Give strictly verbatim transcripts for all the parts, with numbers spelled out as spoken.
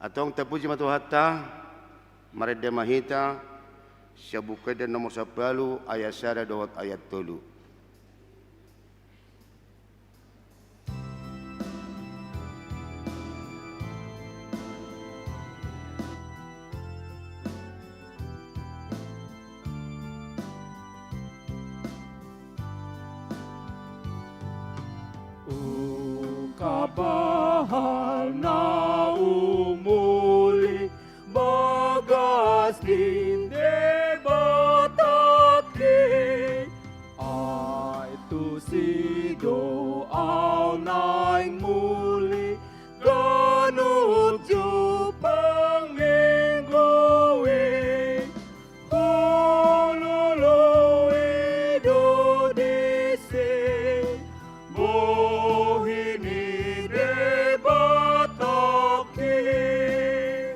Antong tapuji ma Tuhanta. Marende ma hita sian Buku Ende nomor sampulu, ayat sada dohot ayat tolu. Ungkap bahal na umuli bagas ni Debata i. Ai tusi do au naeng muli ganup jumpang minggu i. Hulului do disi bohi ni Debata i.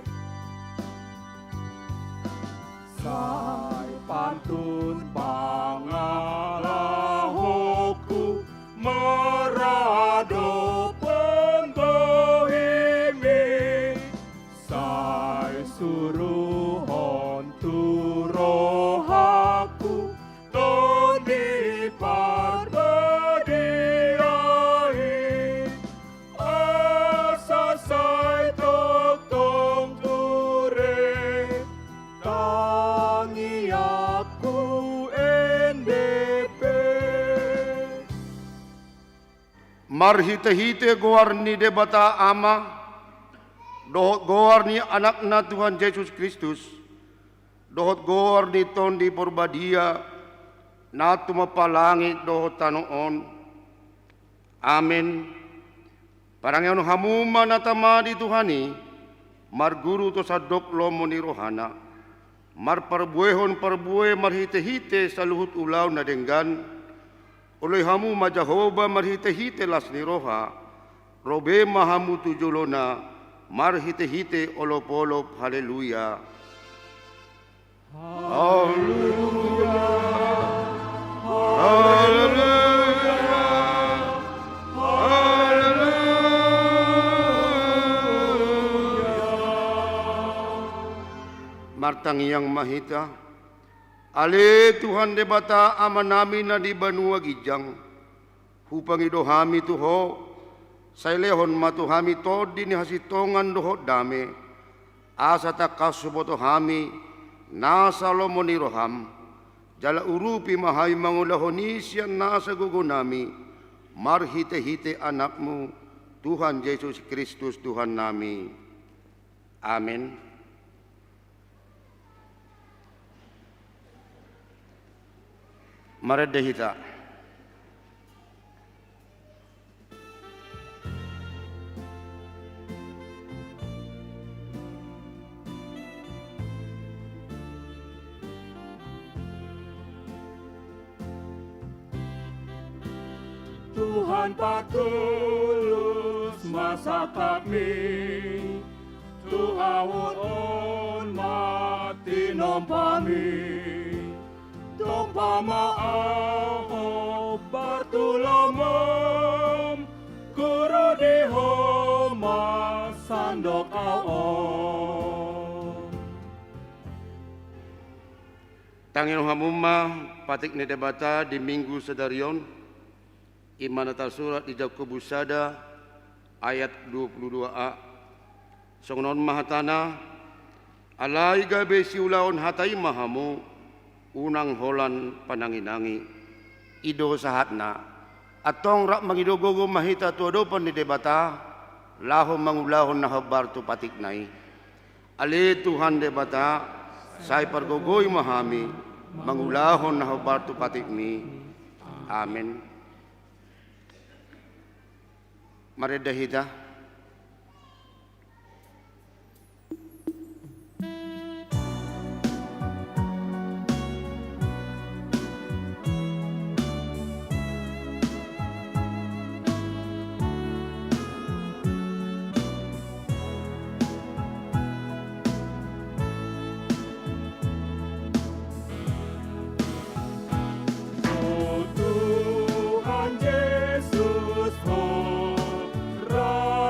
Sai pantun pangalahonku maradophon bohimi. Sai suruhon tu rohangku Tondi Parbadia i, asa sai tongtong ture tangiangku ende pe. Marhitehite goar ni Debata Ama, dohot goar ni Anakna Tuhan Jesus Kristus, dohot goar ni Tondi Parbadia, na tumompa langit dohot tano on. Amen. Parangehon hamu ma na tama di Tuhan i, marguru tu sandok lomo ni rohana, marparbuehon parbue marhitehite saluhut ulaon na denggan. Oloi hamu ma Jahowa marhitehite las ni roha, ro be ma hamu tu jolona marhitehite olopolop. Haleluya. Haleluya. Haleluya. Haleluya. Martangiang ma hita. Ale Tuhan Debata Amanami na di banua ginjang, hupangido hami tu Ho, sai lehon ma tu hami tondi ni hasintongan dohot dame, asa tangkas huboto hami nasa lomo ni roham, jala urupi ma hami mangulahon i sian nasa gogonami, marhitehite Anakmu, Tuhan Jesus Kristus Tuhannami. Amen. Marende hita. Tuhan patulus ma sangkapmi, tu hahut on ma tinompami. Tompa ma ahu hombar tu lomom, guru di Ho ma sandok ahu on. Tangihon hamu ma patik ni Debata di Minggu sadari on, i ma na tarsurat di Jakobus sada ayat dua puluh dua a. Songon on ma hatana, alai gabe siulahon hata i ma hamu, unang holan pananginangi. I do sahatna. Antong rap mangido gogo ma hita tu adopan ni Debata, laho mangulahon na hombar tu patikna i. Ale Tuhan Debata, sai pargogoi ma hami mangulahon na hombar tu patikmi. Amen. Marende hita. O Tuhan Jesus, ho ra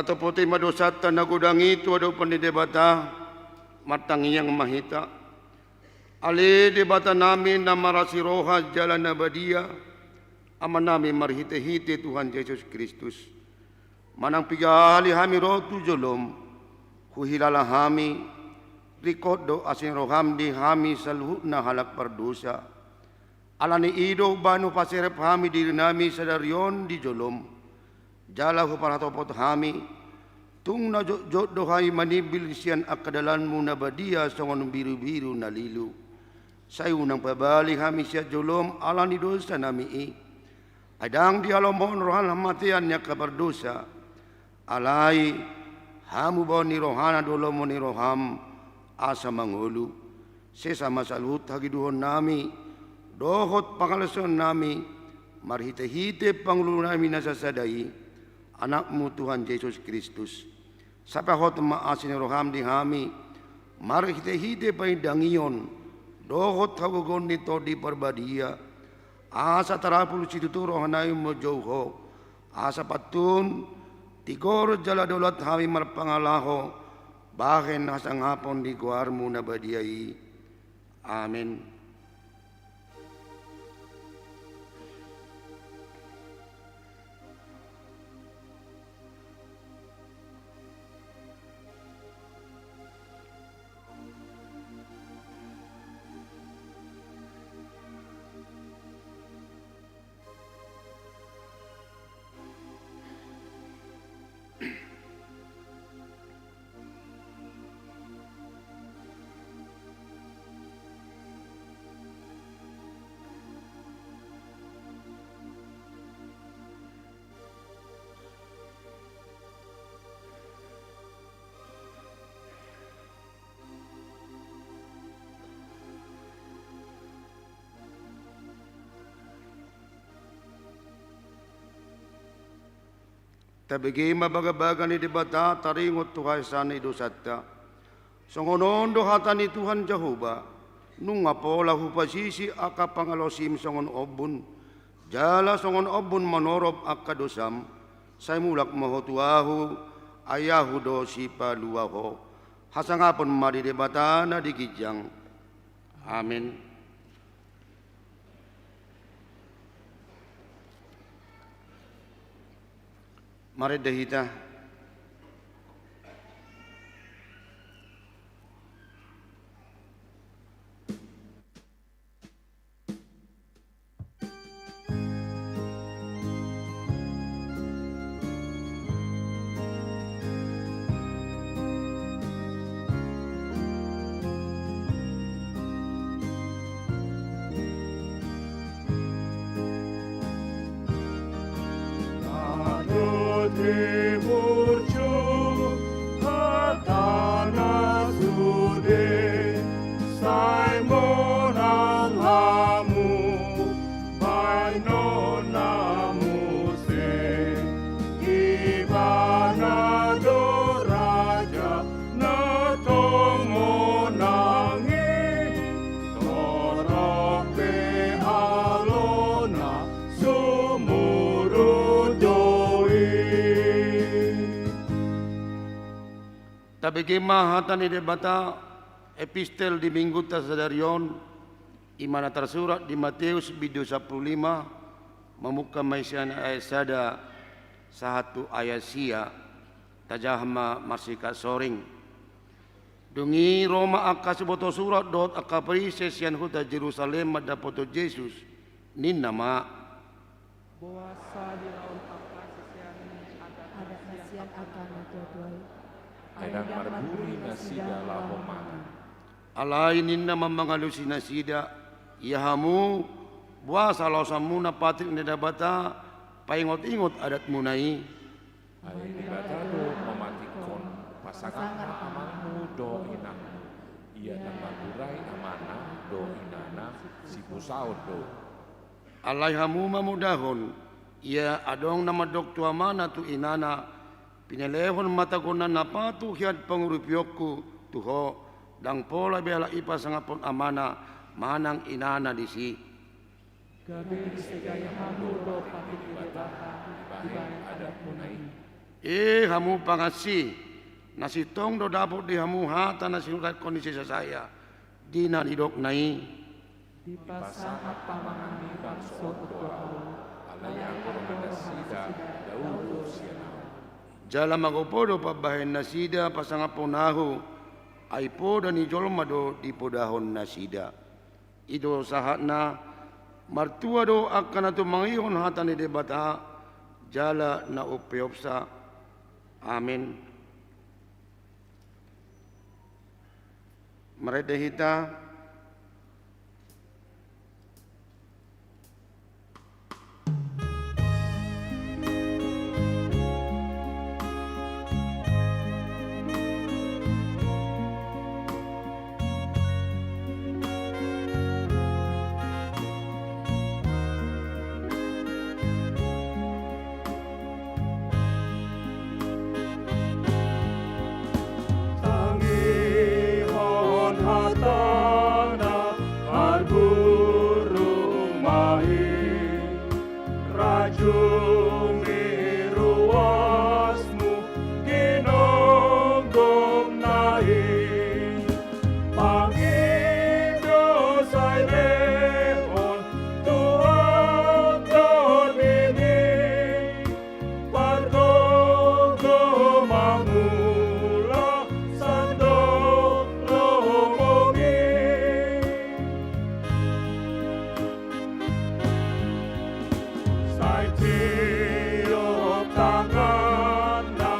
Topoti ma dosanta na godang i tu adopan ni Debata. Martangiang ma hita. Ale Debata nami na marasi roha jala na badia, Ama nami marhite-hite Tuhan Jesus Kristus, manang piga hali hami ro tu jolom, huhilala hami, ringkot do asi ni roham di hami saluhutna halak pardosa. Ala ni i do umbahen hupaserep hami diri nami sadari on di jolom, jala huparhatopot hami, tung na jotjot do hami manimbil sian angka dalanmu na badia songon birubiru na lilu. Sai unang pabali hami sian jolom ala ni dosa nami i. Ai ndang dihalomohon roham hamatean ni angka pardosa. Alai hamubaon ni rohana do lomo ni roham, asa mangolu. Sesa ma saluhut hagiduhon nami dohot pangalaosion nami, marhite-hite pangolu nami na sasada i, Anakmu Tuhan Jesus Kristus. Sapahothon ma asi ni roham di hami, marhite-hite panindangion dohot hagogoon ni Tondi Parbadia, asa tarapul situtu roha nami manjou Ho, asa pantun, tigor jala dolat hami marpangalaho, bahen hasangapon di goarmu na badia i. Amen. Tabege ma bagabaga ni Debata taringot tu haesaan ni dosanta. Songon on do hata ni Tuhan Jahowa, nunga pola hupasisi angka pangalaosim songon ombun, jala songon ombun manorop angka dosam, sai mulak ma ho tu ahu, ai ahu do sipalua ho. Hasangapon ma di Debata na di ginjang. Amen. Marende hita. Sai monang hamu, baenon na muse, Ibana do raja na tong monang i, torop pe alona sumurut do i. Tabege ma hata ni Debata, epistel di minggunta sadari on, i ma na tarsurat di Mateus bindu sampulu lima, mamungka ma i sian ayat sada sahat tu ayat sia, tajaha ma marsikat soring. Dung i ro ma angka siboto surat dohot angka Parise sian huta Jerusalem mandapothon Jesus, ninna ma: Boasa dilaon angka siseanmu adat na sian angka natuatua i? Ai ndang marburi nasida laho mangan. Alai ninna ma mangalusi nasida: Ia hamu, boasa laosanmuna patrik ni Debata paingotingot adatmuna i? Ai Debata do mamatikhon, pasangap ma amangmu dohot inangmu. Ia na maburai amana dohot inana, sipusaon do. Alai hamu ma mudahon, ia adong na mandok tu amana tu inana: Pinelehon ma togonna na patuh hian pangurupionku tu ho, ndang pola be halak i pasangaphon amana manang inana disi. Gabe disegai hamu do patrik ni Debata dibahen adatmuna i. E hamu pangansi, na sintong do dapot di hamu hata na sinurat ni si Jesaya, di na nidokna i: Dipasangap pamangan ni bangso tu ahu, alai anggo dongan nasida, dao do sian ahu. Jala mangopo do pambahen nasida pasangaphon ahu, ai poda ni jolma do dipodahon nasida. I do sahatna. Martua do angka na tumangihon hata ni Debata, jala na umpeopsa. Amen. Marende hita. Tangihon hatana, marguru ma i, rajumi ruasmu, ginonggomna i. Pangido sai lehon tu hata nimi, pargogo mangula sandok lomomi. Sai tiop tanganna,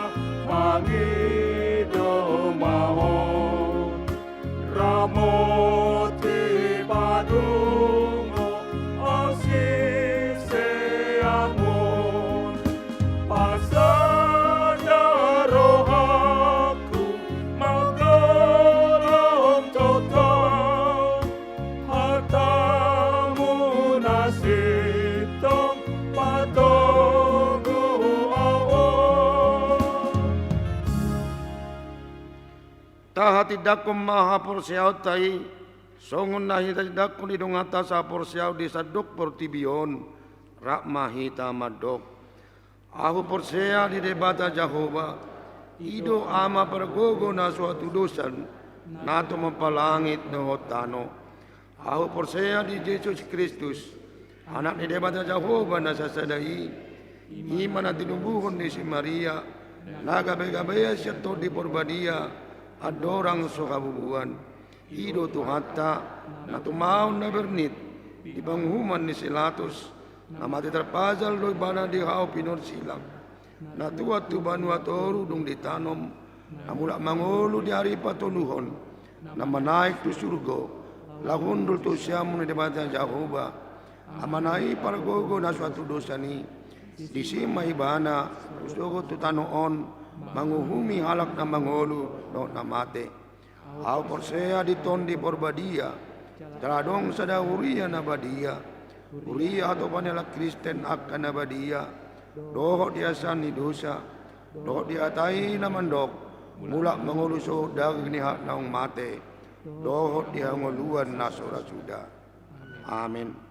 mangido ma on, ramoti padungo on siseamon. Pasada rohangku mangolom toto, hatamu na sintong patogu ahu on. Tahatindangkon ma haporseaonta i, songon na hinatindangkon ni donganta sahaporseaon di sandok portibi on, rap ma hita mandok. Ahu porsea di Debata Jahowa, i do Ama pargogo na so hatudosan, na tumompa langit dohot tano. Ahu porsea di Jesus Kristus, Anak ni Debata Jahowa na sasada i, i ma na tinubuhon ni si Maria, na gabegabean sian Tondi Porbadia, andorang so habubuan. I do Tuhanta, na tumaon na bernit di panguhuman ni si Latus, na mate tarpajal do ibana di hau pinorsilang, na tuat tu banua toru dung ditanom, na mulak mangolu di ari patoluhon, na manaek tu surgo, laho hundul tu siamun ni Debata Jahowa, Amana i pargogo na so hatudosan i. Disi ma ibana, sogot tu tano on, manguhumi halak na mangolu dohot na mate. Ahu porsea di Tondi Porbadia, jala adong sada huria na badia, huria hatopan ni halak Kristen angka na badia, dohot di hasesaan ni dosa, dohot di hata i na mandok, mulak mangolu sogot daging ni halak naung mate, dohot di hangoluan na so ra suda. Amen.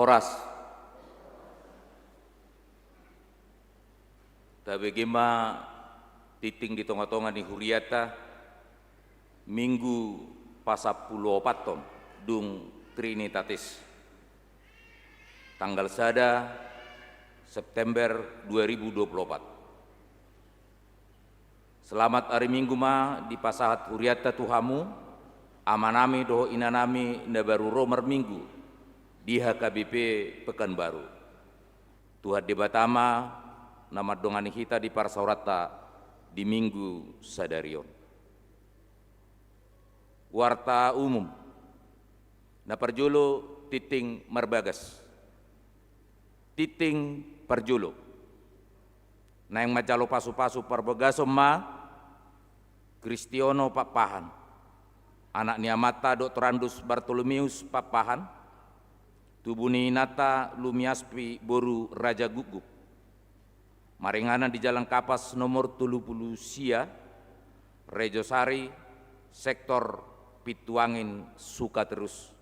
Horas. Tabege ma tingting di tonga-tonga ni hurianta, Minggu pasampuluopathon dung Trinitatis, tanggal sada September dua ribu dua puluh opat. Selamat ari Minggu ma dipasahat hurianta tu hamu, amanami dohot inanami na baru ro marminggu di H K B P Pekanbaru. Tuhan Debata ma na mandongani hita di parsaoranta di Minggu sadari on. Warta umum. Na parjolo, tingting marbagas. Tingting parjolo. Naeng manjalo pasu-pasu parbagason ma Kristiono Pakpahan, anak ni amanta Doktorandus Bartolomeus Pakpahan, tubu ni inanta Lumiaspi boru Raja Guguk. Maringanan di Jalan Kapas nomor tolu pulu sia, Rejosari, sektor Pintuangin, Sukaterus.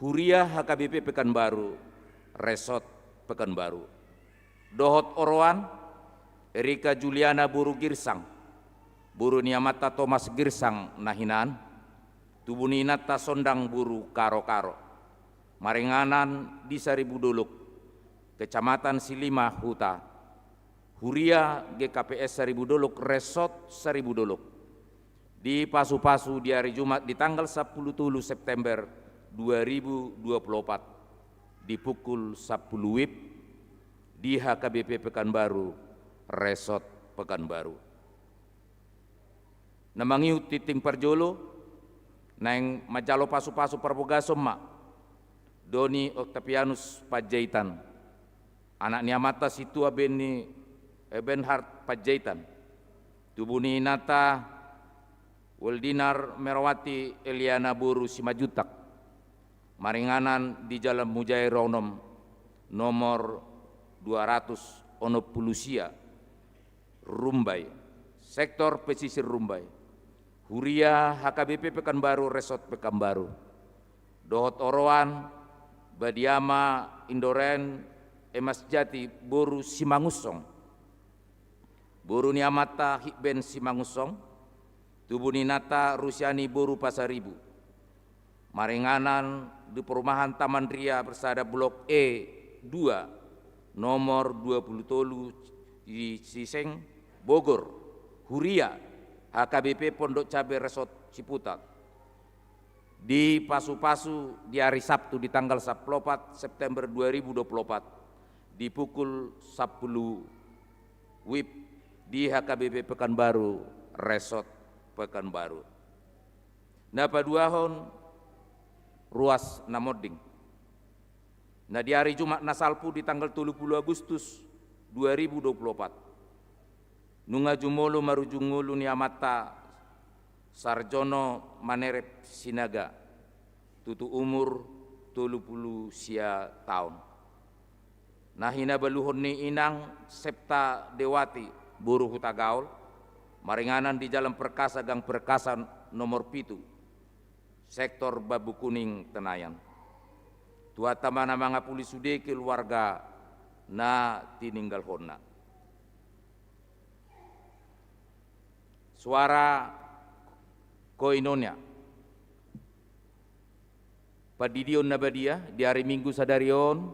Huria H K B P Pekanbaru, Resort Pekanbaru. Dohot oroan, Erika Juliana boru Girsang, boru ni amanta Tomas Girsang na hinan, tubu ni inanta Sondang boru Karo-karo. Maringanan di Saribu Dolok, Kecamatan Silima Huta. Huria G K P S Saribu Dolok, Resort Saribu Dolok. Dipasu-pasu di ari Jumat di tanggal sampulu tolu September dua ribu dua puluh opat di pukul sampulu wib di H K B P Pekanbaru, Resort Pekanbaru. Na mangihut tingting parjolo, naeng manjalo pasu-pasu parbagason ma Doni Oktavianus Panjaitan, anak ni amanta Sintua Benny, eh, Bernhard Panjaitan, tubu ni inanta Weldinar Merawati Eliana boru Simanjuntak, maringanan di Jalan Mujair onom, nomor dua ratus onom pulu sia, Rumbai, sektor pesisir Rumbai. Huria H K B P Pekanbaru, Resort Pekanbaru. Dohot oroan, badia ma Indoren Emasjati boru Simangunsong, boru ni amanta Hikben Simangunsong, tubu ni inanta Rusiani boru Pasaribu. Maringanan di perumahan Taman Ria Persada Blok E dua, nomor dua pulu tolu, di Ciseng, Bogor. Huria H K B P Pondok Cabe Resort Ciputat. Dipasu-pasu di ari Sabtu di tanggal sampulu opat September dua ribu dua puluh opat di pukul sampulu wib di H K B P Pekanbaru, Resort Pekanbaru. Na paduahon, ruas na monding. Na di ari Jumat na salpu di tanggal tolu pulu Agustus dua ribu dua puluh opat, nunga jumolo marujung ngolu ni amanta Sarjono Manerep Sinaga, tutu umur tolu pulu sia taon. Na hinabaluhon ni inang Septa Dewati boru Hutagaol, maringanan di Jalan Perkasa, Gang Perkasa nomor pitu, sektor Bambu Kuning, Tenayan. Tuhanta ma na mangapuli sude keluarga na tininggalhonna. Suara Koinonia. Pandidion na badia di ari Minggu sadari on,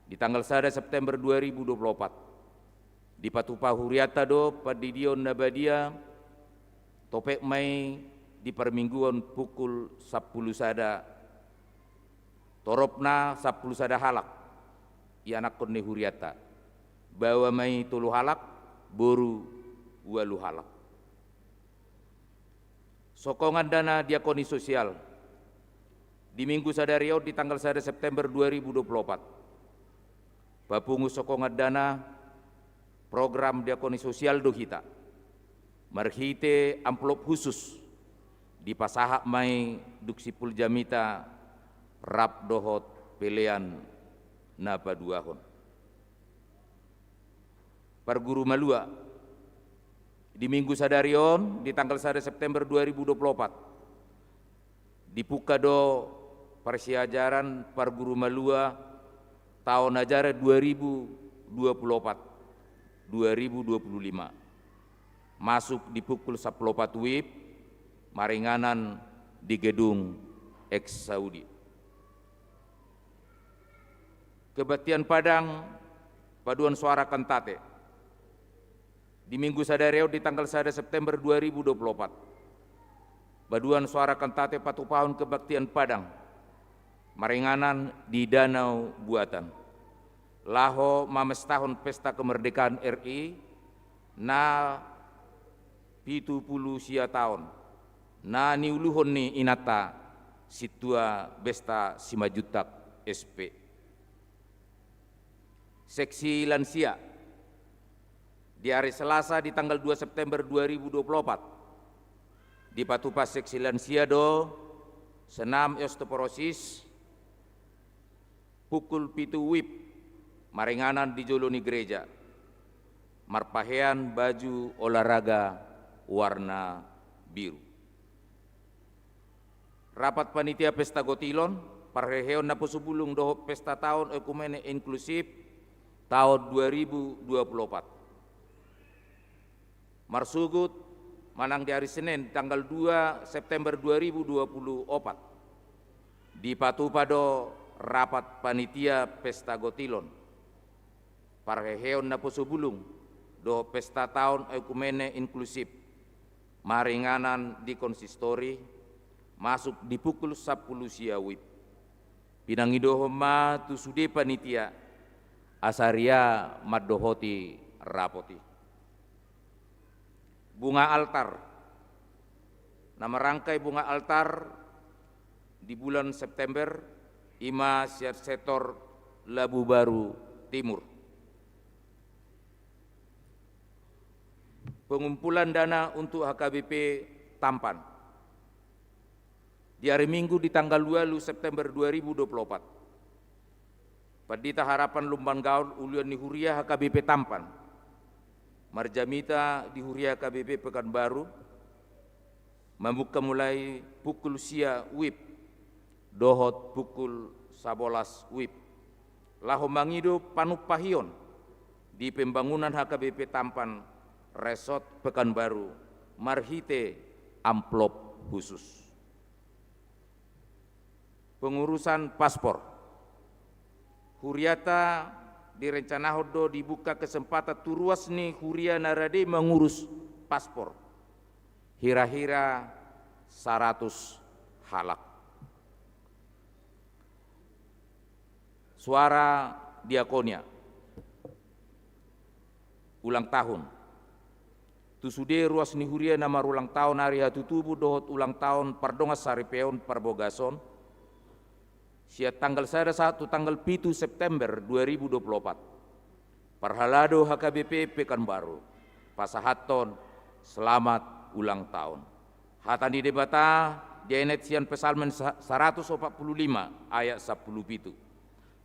di tanggal sada September dua ribu dua puluh opat. Dipatupa hurianta do pandidion na badia, topet ma i di parmingguon pukul sampulu sada, toropna sampulu sada halak ianakhon ni hurianta. Baoa ma i tolu halak, boru ualu halak. Sokongan dana diakoni sosial. Di Minggu sadari on, di tanggal sada September dua ribu dua puluh opat, papungu sokongan dana program diakoni sosial do hita marhite amplop khusus, dipasahat ma i dung simpul jamita rap dohot pelean na paduahon. Parguru malua. Di Minggu sadari on, di tanggal sada September dua ribu dua puluh opat, dibuka do parsiajaran parguru malua taon ajaran dua ribu dua puluh opat, dua ribu dua puluh lima. Masuk di pukul sampulu opat wib, maringanan di gedung Ex Saudi. Kebaktian Padang, paduan suara kantate. Di Minggu sadari on, di tanggal sada September dua ribu dua puluh opat, paduan suara kantate patupahon kebaktian Padang maringanan di Danau Buatan, laho mamestahon pesta kemerdekaan R I na pitu pulu sia taon na niuluhon ni inanta Sintua Besta Simanjuntak S P. Seksi lansia. Di ari Selasa, di tanggal dua September dua ribu dua puluh opat, dipatupa seksi lansia do senam osteoporosis pukul pitu wib, maringanan di jolo ni gereja, marpahean baju olahraga warna biru. Rapat panitia pesta gotilon, parheheon naposo bulung dohot pesta taon ekumene inklusif taon dua ribu dua puluh opat. Marsugut manang di ari Senin tanggal dua September dua ribu dua puluh opat, dipatupa do rapat panitia pesta gotilon, parheheon naposo bulung dohot pesta taon ekumene inklusif, maringanan di konsistori, masuk di pukul sampulu sia wib. Pinangidohon ma tu sude panitia asa ria mandohoti rapot i. Bunga altar. Na marangkai bunga altar di bulan September, i ma sian sektor Labuh Baru Timur. Pengumpulan dana untuk H K B P Tampan. Di ari Minggu di tanggal ualu September dua ribu dua puluh opat, Pandita Harapan Lumban Gaol, uluan ni huria H K B P Tampan, marjamita di huria H K B P Pekanbaru, mamungka mulai pukul sia wib dohot pukul sabolas wib, laho mangido panumpahion di pembangunan H K B P Tampan Resort Pekanbaru marhite amplop khusus. Pengurusan paspor. Hurianta direncanahon do dibuka kesempatan tu ruas ni huria na rade mangurus paspor, hira-hira saratus halak. Suara Diakonia. Ulang tahun. Tu sude ruas ni huria na marulang taon ari hatutubu dohot ulang taon pardongan saripeon parbagason, sian tanggal sada sahat tu tanggal pitu September dua ribu dua puluh opat, parhalado H K B P Pekanbaru pasahathon selamat ulang tahun. Hata ni Debata diainat sian Psalmen sa-, saratus opat pulu lima ayat sampulu pitu.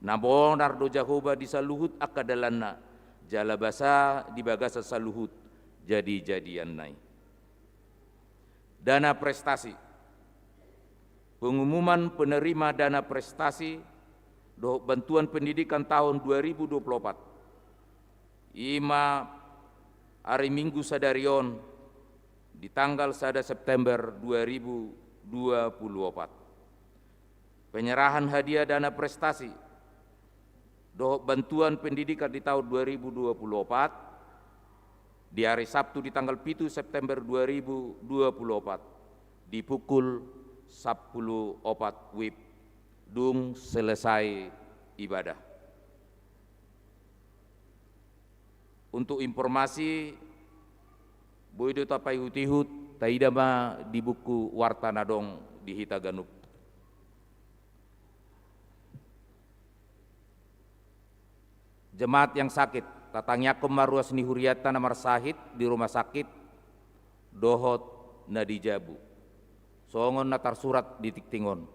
Na bonar do Jahowa di saluhut angka dalanna, jala basa di bagasan saluhut jadi-jadianna i. Dana prestasi. Pengumuman penerima dana prestasi dohot bantuan pendidikan tahun dua ribu dua puluh opat. I ma ari Minggu sadari on di tanggal sada September dua ribu dua puluh opat. Penyerahan hadiah dana prestasi dohot bantuan pendidikan di tahun dua ribu dua puluh opat di ari Sabtu di tanggal pitu September dua ribu dua puluh opat di pukul sampulu opat wib dung selesai ibadah. Untuk informasi, boi do tapaihut-ihut, taida ma di buku warta na adong di hita ganup. Jemaat yang sakit, tatangiangkon ma ruas ni hurianta na marsahit di rumah sakit dohot na di jabu. Songon na tarsurat di tingting on.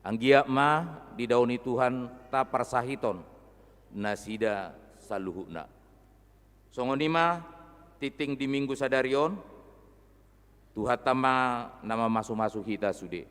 Anggiat ma didaoni Tuhanta parsahiton nasida saluhutna. Songon i ma tingting di Minggu sadari on, Tuhanta ma na mamasu-masu hita sude.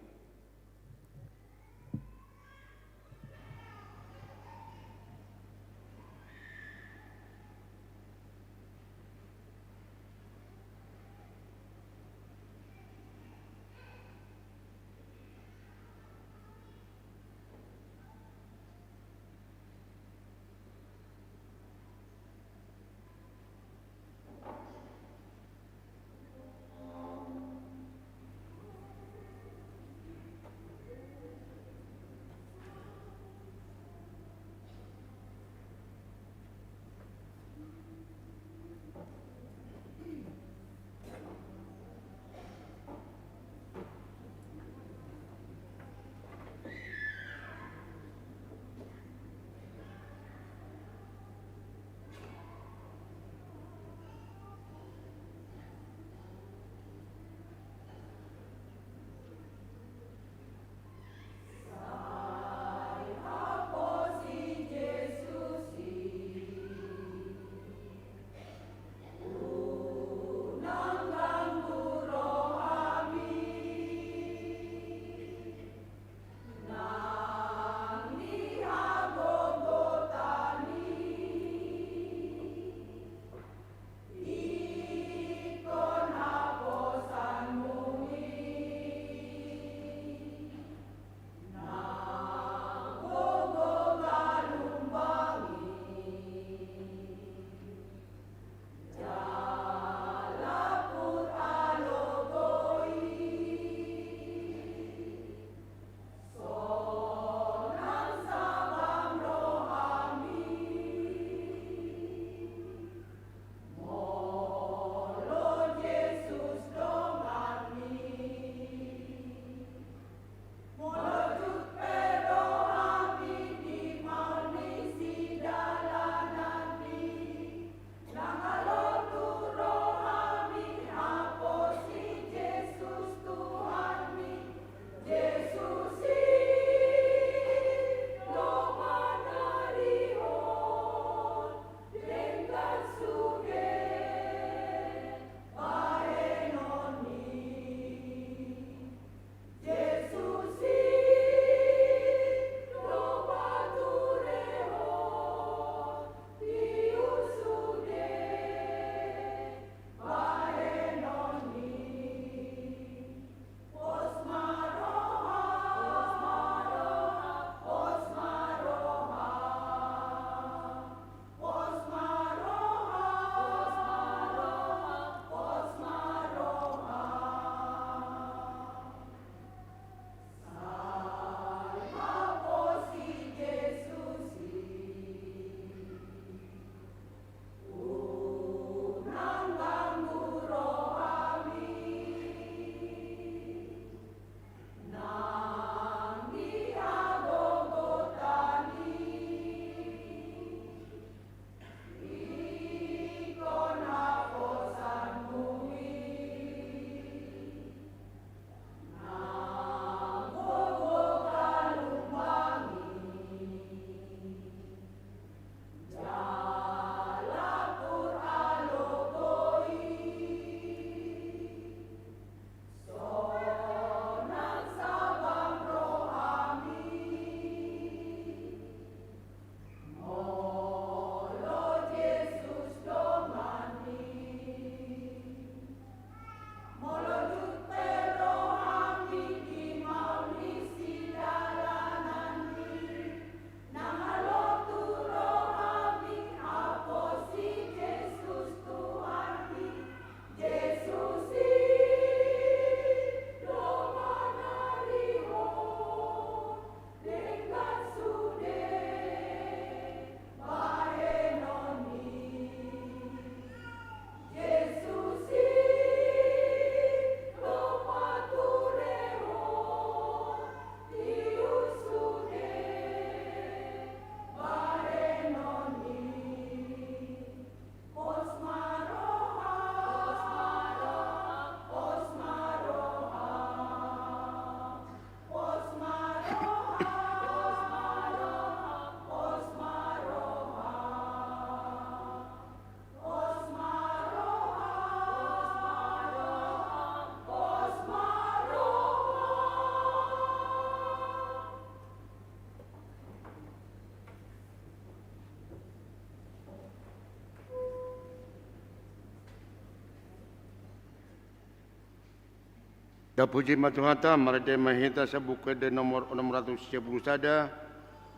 Tapuji ma Tuhanta, marende ma hita sian Buku Ende nomor onom ratus sia pulu sada,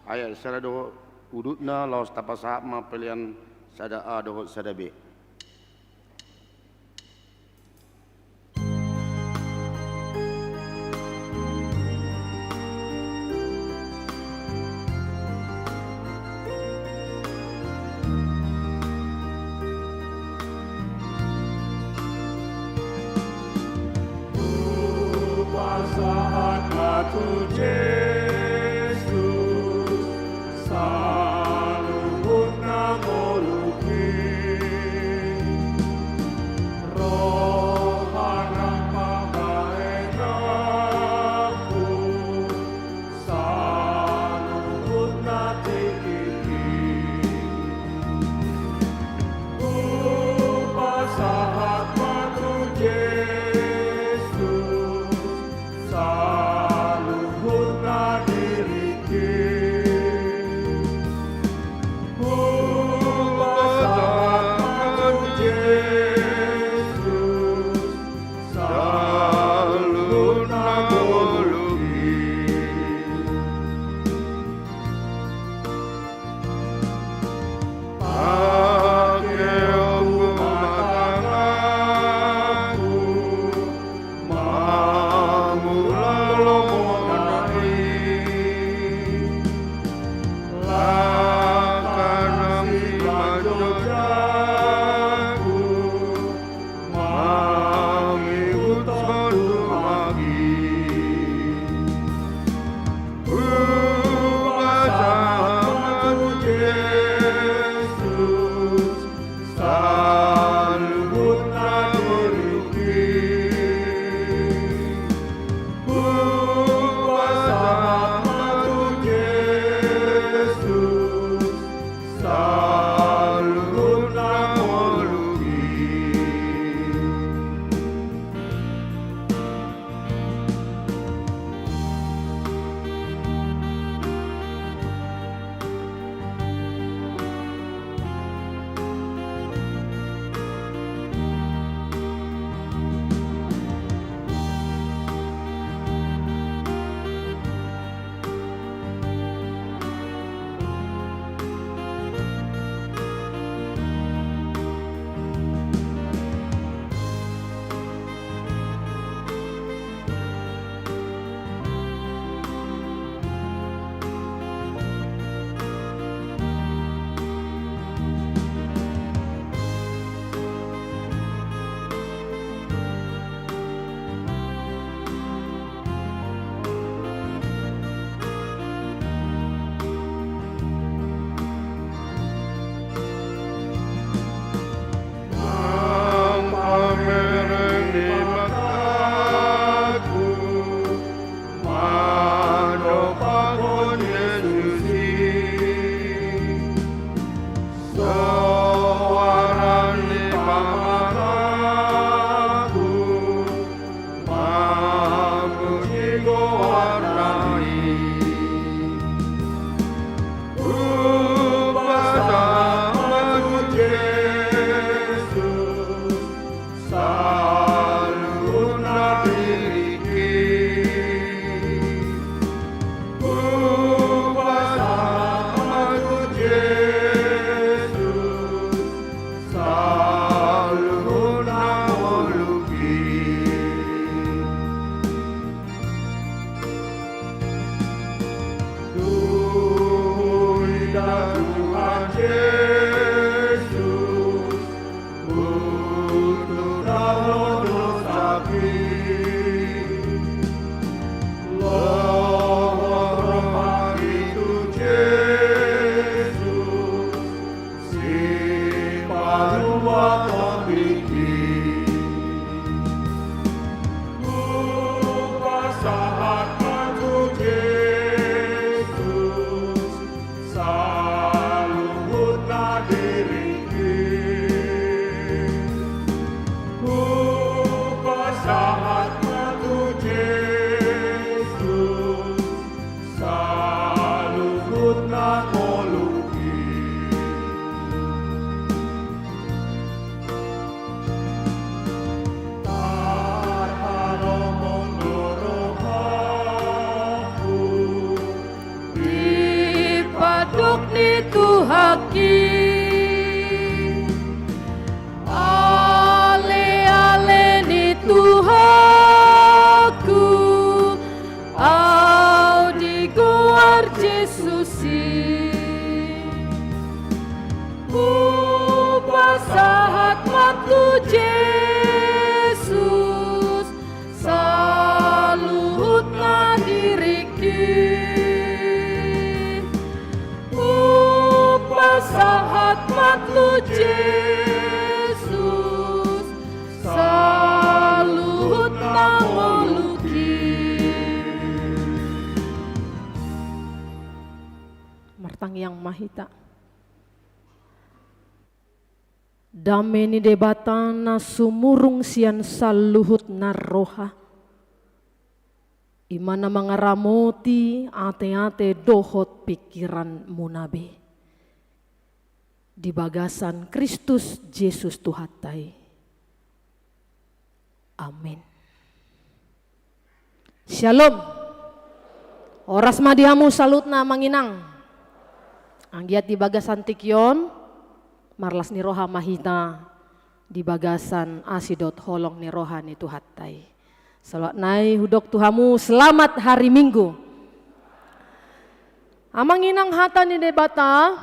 ayat sada dohot udutna, laos tapasahat ma pelean sada A dohot sada B. Hupasahat ma tu Jesus saluhut na ngolu i. Roha nang pambahenanku saluhut na tingki i. Hupasahat ma tu Jesus saluhut na diringki. Hupasahat ma tu Jesus saluhut na ngolu i. Pangkeonku ma tanganku mangula lomona i. Langkangku ma jojangku mangihuthon tumak i. Hupasahat ma tu Jesus saluhut na diringki. Hupasahat ma tu Jesus saluhut na ngolu i. Nang pamereng ni mataku mandompakhon Jesus i, soara ni pamarangku mamuji goarna i. Hupasahat ma tu Jesus saluhut na diringki. Hupasahat ma tu Jesus saluhut na ngolu i. Dung huida Tuhan Jesus, untutan do dosangki. Lohot rohangki tu Jesus, sipalua tondingki. Hupasahat ma tu Jesus saluhut na diringki. Hupasahat ma tu Jesus saluhut na ngolu i. Sahat ma tu Jesus saluhutna diringki. Hupasahat ma tu Jesus saluhutna ngolungki. Martangiang ma hita. Dame ni Debata na sumurung sian saluhutna roha, i ma na mangaramoti ateate dohot pingkiranmuna be, di bagasan Kristus Jesus Tuhanta i. Amin. Syalom. Horas ma di hamu saluhutna amang inang. Anggiat di bagasan tingki on, marlas ni roha ma hita di bagasan asi dohot holong ni roha ni Tuhanta i. Saluhutna i hudok tu hamu, selamat hari Minggu. Amang inang, hata ni Debata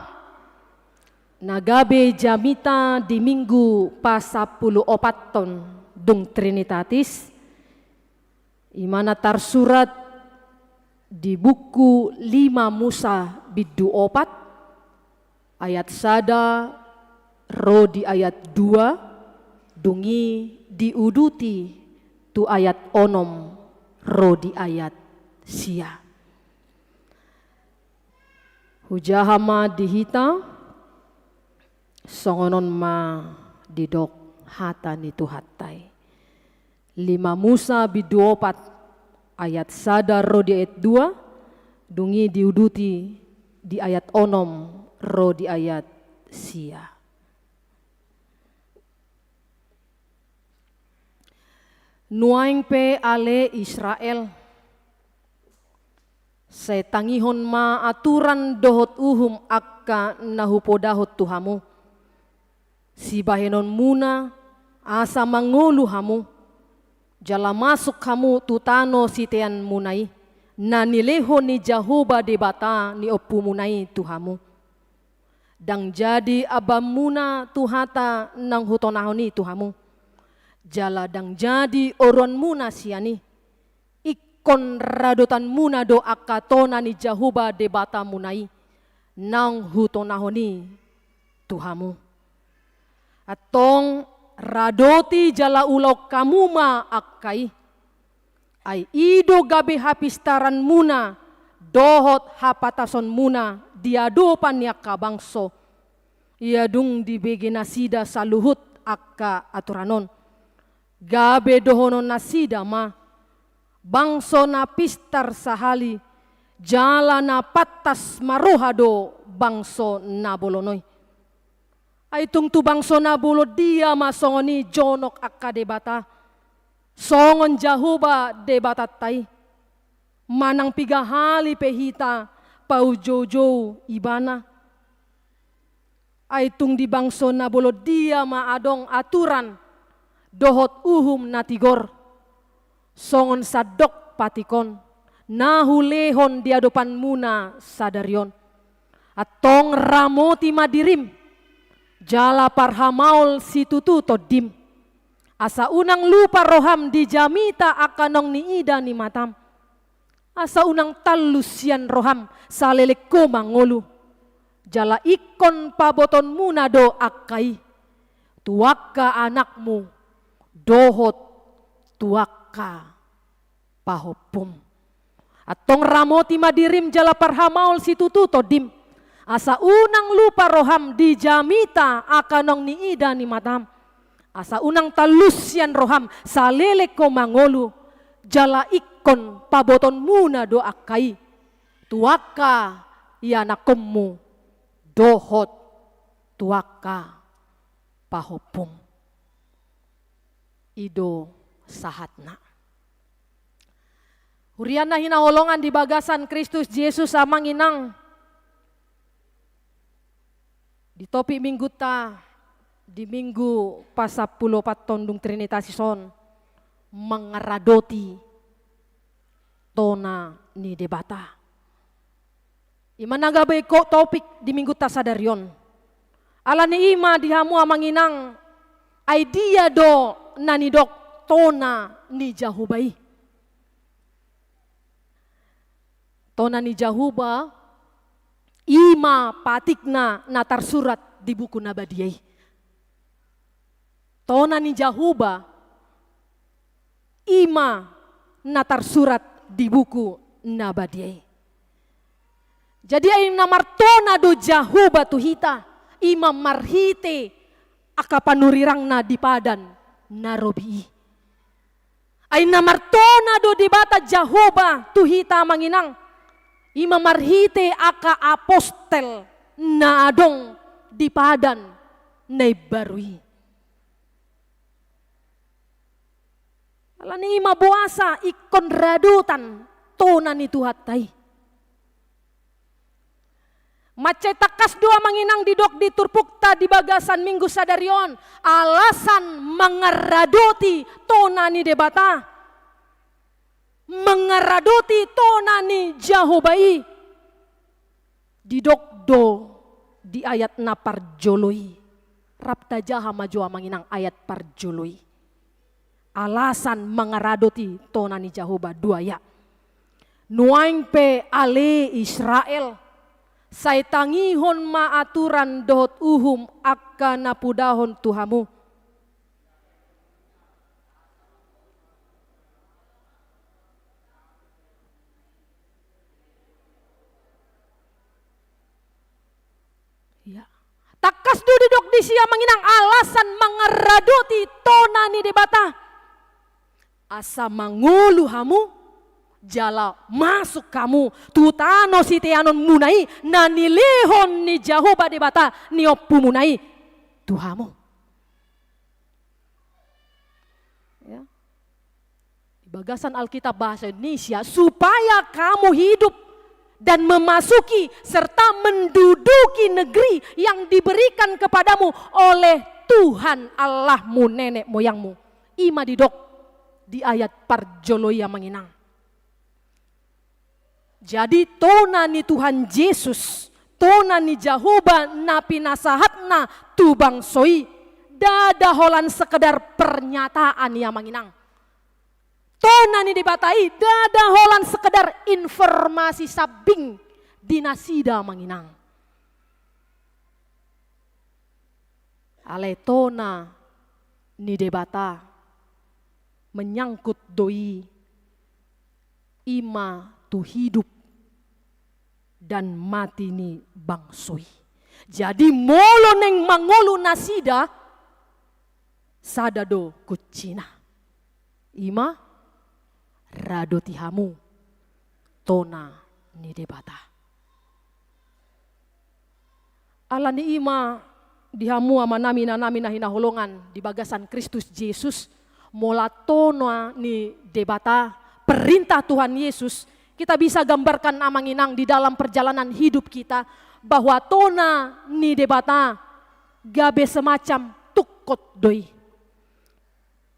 na gabe jamita di Minggu pasampulu opathon dung Trinitatis, i ma na tarsurat di buku Lima Musa bindu opat, ayat sada ro di ayat dua, dung i diuduti tu ayat onom ro di ayat sia. Hujaha ma di hita, songon on ma didok hata ni Tuhanta i. Lima Musa bindu opat ayat sada ro di ayat dua, dung i diuduti di ayat onom ro di ayat sia. Nuaeng pe ale Israel, sai tangihon ma aturan dohot uhum angka na hupodahon tu hamu, sibahenonmuna asa mangolu hamu, jala masuk hamu tu tano siteanmuna i, na nilehon ni Jahowa Debata ni ompumuna i tu hamu. Ndang jadi ambanmuna tu hata naung hutonahon i tu hamu, jala ndang jadi oruanmuna sian i. Ingkon radotanmuna do angka tona ni Jahowa Debatamuna i, naung hutonahon i tu hamu. Antong radoti jala ulaon hamu ma angka i. Ai i do gabe hapistaranmuna dohot hapatasonmuna di adopan ni angka bangso, ia dung dibege nasida saluhut angka aturan on. Gabe dohonon nasida ma, bangso na pistar sahali, jala na pantas marroha do bangso na bolon i. Ai tung tu bangso na bolon dia ma songon i jonok angka debata, songon Jahowa Debatanta i, manang piga hali pe hita paujoujou ibana. Ai tung di bangso na bolon dia ma adong aturan dohot uhum na tigor, songon sandok patik on, na hulehon di adopanmuna sadari on. Antong ramoti ma dirim, jala parhamaol situtu tondim. Asa unang lupa roham di jamita angka naung niida ni matam. Asa unang tallus sian roham saleleng ho mangolu. Jala ingkon paboaonmuna do angka i tu angka anakmu dohot tu angka pahompum. Antong ramoti ma dirim jala parhamaol situtu tondim. Asa unang lupa roham di jamita angka naung niida ni matam. Asa unang tallus sian roham saleleng ho mangolu, jala ingkon paboaonmuna do angka i tu angka ianakkonmu dohot tu angka pahompum. I do sahatna. Huria na hinaholongan di bagasan Kristus Jesus, amang inang. Di topik minggunta di Minggu pasampulu opat tondung Trinitatis on, mangaradoti tona ni Debata. I ma na gabe topik di minggunta sadari on. Alani i ma di hamu amang inang, ai dia do na nidok tona ni Jahowa i? Tona ni Jahowa i ma patikna na tarsurat di buku na badia i. Tona ni Jahowa i ma na tarsurat di buku na badia i. Jadi ai na martona do Jahowa tu hita, i ma marhite angka panurirangna di Padan na Robi i. Ai na martona do Debata Jahowa tu hita amang inang, i ma marhite angka apostel na adong di Padan na imbaru i. Alani i ma boasa ingkon radotan tona ni Tuhanta i. Mansai tangkas do amang inang didok di turpukta di bagasan Minggu sadari on, alasan mangaradoti tona ni Debata, mangaradoti tona ni Jahowa i. Didok do di ayat na parjolo i. Rap tajaha ma jo amang inang ayat parjolo i. Alasan mangaradoti tona ni Jahowa dua ya. Nuaeng pe ale Israel, sai tangihon ma aturan dohot uhum angka na hupodahon tu hamu. Ya. Tangkas do didok disi amang inang alasan mangaradoti tona ni Debata. Asa mangolu hamu, jala masuk hamu tu tano siteanonmuna i na nilehon ni Jahowa Debata ni ompumuna i tu hamu. Ya. Di bagasan Alkitab bahasa Indonesia, supaya kamu hidup dan memasuki serta menduduki negeri yang diberikan kepadamu oleh Tuhan Allahmu nenek moyangmu. I ma didok di ayat parjolo i amang inang. Jadi tona ni Tuhan Jesus, tona ni Jahowa na pinasahatna tu bangso i, ndada holan sekedar pernyataan i amang inang. Tona ni Debata i ndada holan sekedar informasi sambing di nasida amang inang. Alai tona ni Debata menyangkut do i, i ma tu hidup dan mati ni bangso i. Jadi molo naeng mangolu nasida, sada do kuncina. I ma, radoti hamu tona ni Debata. Alani i ma di hamu amanami inanami na hinaholongan di bagasan Kristus Jesus, molo tona ni Debata, perintah Tuhan Yesus, kita bisa gambarkan amang inang di dalam perjalanan hidup kita, bahwa tona ni Debata gabe semacam tungkot do i.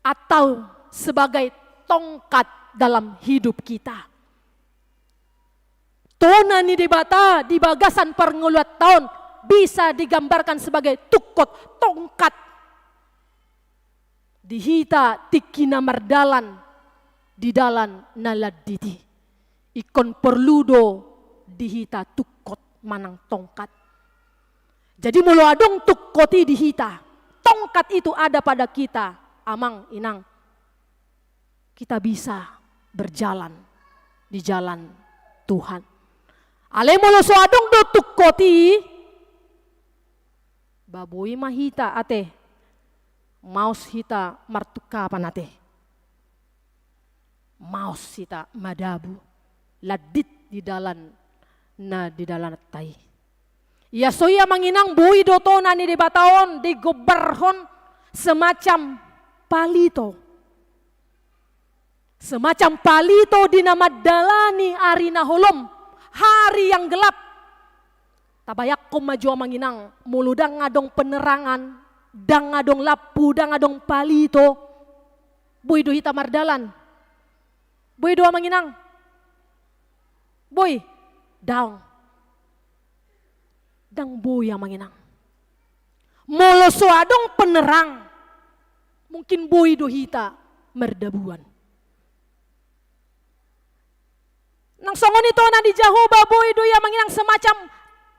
Atau sebagai tongkat dalam hidup kita. Tona ni Debata di bagasan parngoluanta on bisa digambarkan sebagai tungkot, tongkat. Di hita tingki na mardalan di dalan na landit i. Ingkon porlu do di hita tungkot manang tongkat. Jadi molo adong tungkot i di hita, tongkat itu ada pada kita, amang, inang, kita bisa berjalan di jalan Tuhan. Alai molo so adong do tungkot i, ba boi ma hita ate, maos hita martungkapan ate. Maos hita madabu, landit di dalan na di dalananta i. Ia so i amang inang, boi do tona ni Debata on digombarhon semacam palito. Semacam palito di na mandalani ari na holom, hari yang gelap. Tabayangkon ma jo amang inang, molo ndang adong penerangan, ndang adong lampu, ndang adong palito, boi do hita mardalan? Boi do amang inang? Boi? Daong. Ndang boi amang inang. Molo so adong penerang, mungkin boi do hita mardabuan. Nang songon i tona ni Jahowa boi do i amang inang semacam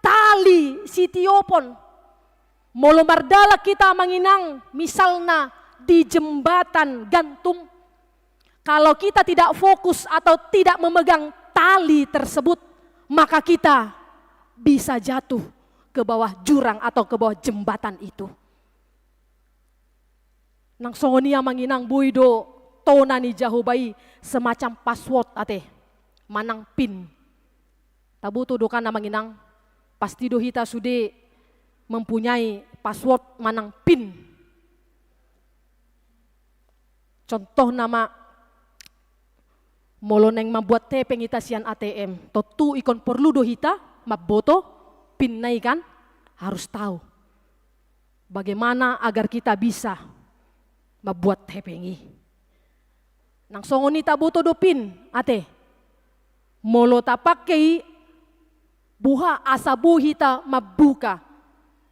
tali sitiopon. Molo mardalan hita amang inang, misalna di jembatan gantung, kalau kita tidak fokus atau tidak memegang tali tersebut, maka kita bisa jatuh ke bawah jurang atau ke bawah jembatan itu. Nang songon i amang inang, boi do tona ni Jahowa i semacam password ate, manang pin. Taboto do kan amang inang, pasti do hita sude mempunyai password manang pin. Contohna ma, molo naeng mambuat hepeng hita sian A T M, tontu ingkon porlu do hita mamboto pin na i kan, harus tahu bagaimana agar kita bisa mambuat hepeng i. Nang songon i taboto do pin ate. Molo tapake i, boha asa boi hita mambuka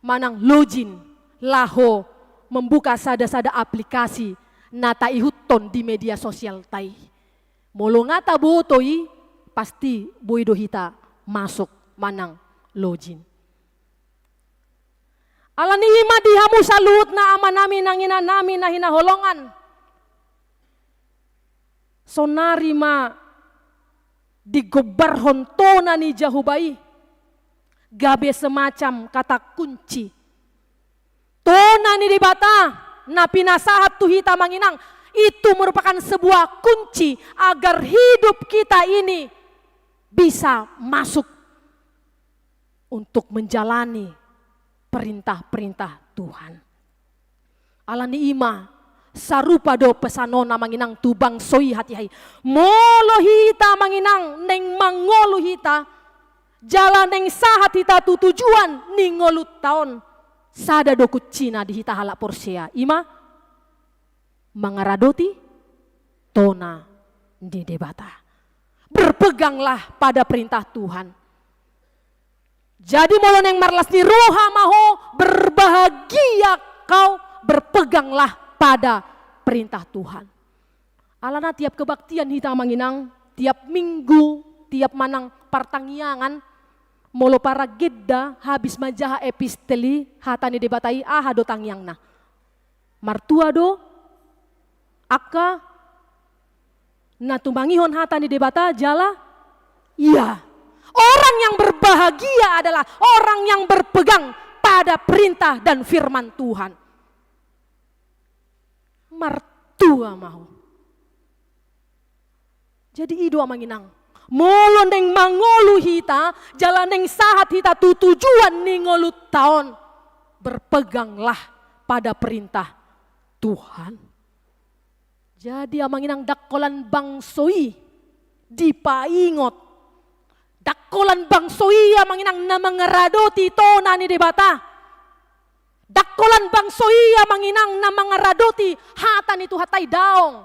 manang login laho membuka sada-sada aplikasi na taihuthon di media sosialta i. Molo nga taboto i, pasti boi do hita masuk manang login. Alani i ma di hamu saluhutna amanami nang inanami na hinaholongan, sonari ma digombarhon tona ni Jahowa i gabe semacam kata kunci. Tona ni Debata na pinasahat tu hita amang inang, itu merupakan sebuah kunci agar hidup kita ini bisa masuk untuk menjalani perintah-perintah Tuhan. Alani i ma, sarupa do pesan on amang inang tu bangso i hatiha i. Molo hita amang inang naeng mangolu hita, jala naeng sahat hita tu tujuan ni ngolunta on, sada do kuncina di hita halak porsea, i ma mangaradoti tona ni Debata. Berpeganglah pada perintah Tuhan. Jadi molo naeng marlas ni roha ma ho, berbahagia kau, berpeganglah pada perintah Tuhan. Alana tiap kebaktian hita amang inang, tiap minggu, tiap manang partangiangan, molo paragenda habis manjaha epistel i, hata ni Debata i, aha do tangiangna? Martua do angka na tumangihon hata ni Debata jala ia. Orang yang berbahagia adalah orang yang berpegang pada perintah dan firman Tuhan. Martua ma ho. Jadi i do amang inang, molo naeng mangolu hita, jala naeng sahat hita tu tujuan ni ngolunta on, berpeganglah pada perintah Tuhan. Jadi amang inang, ndang holan bangso i dipaingot. Ndang holan bangso i amang inang na mangaradoti tona ni Debata. Ndang holan bangso i amang inang na mangaradoti hata ni Tuhanta i, daong.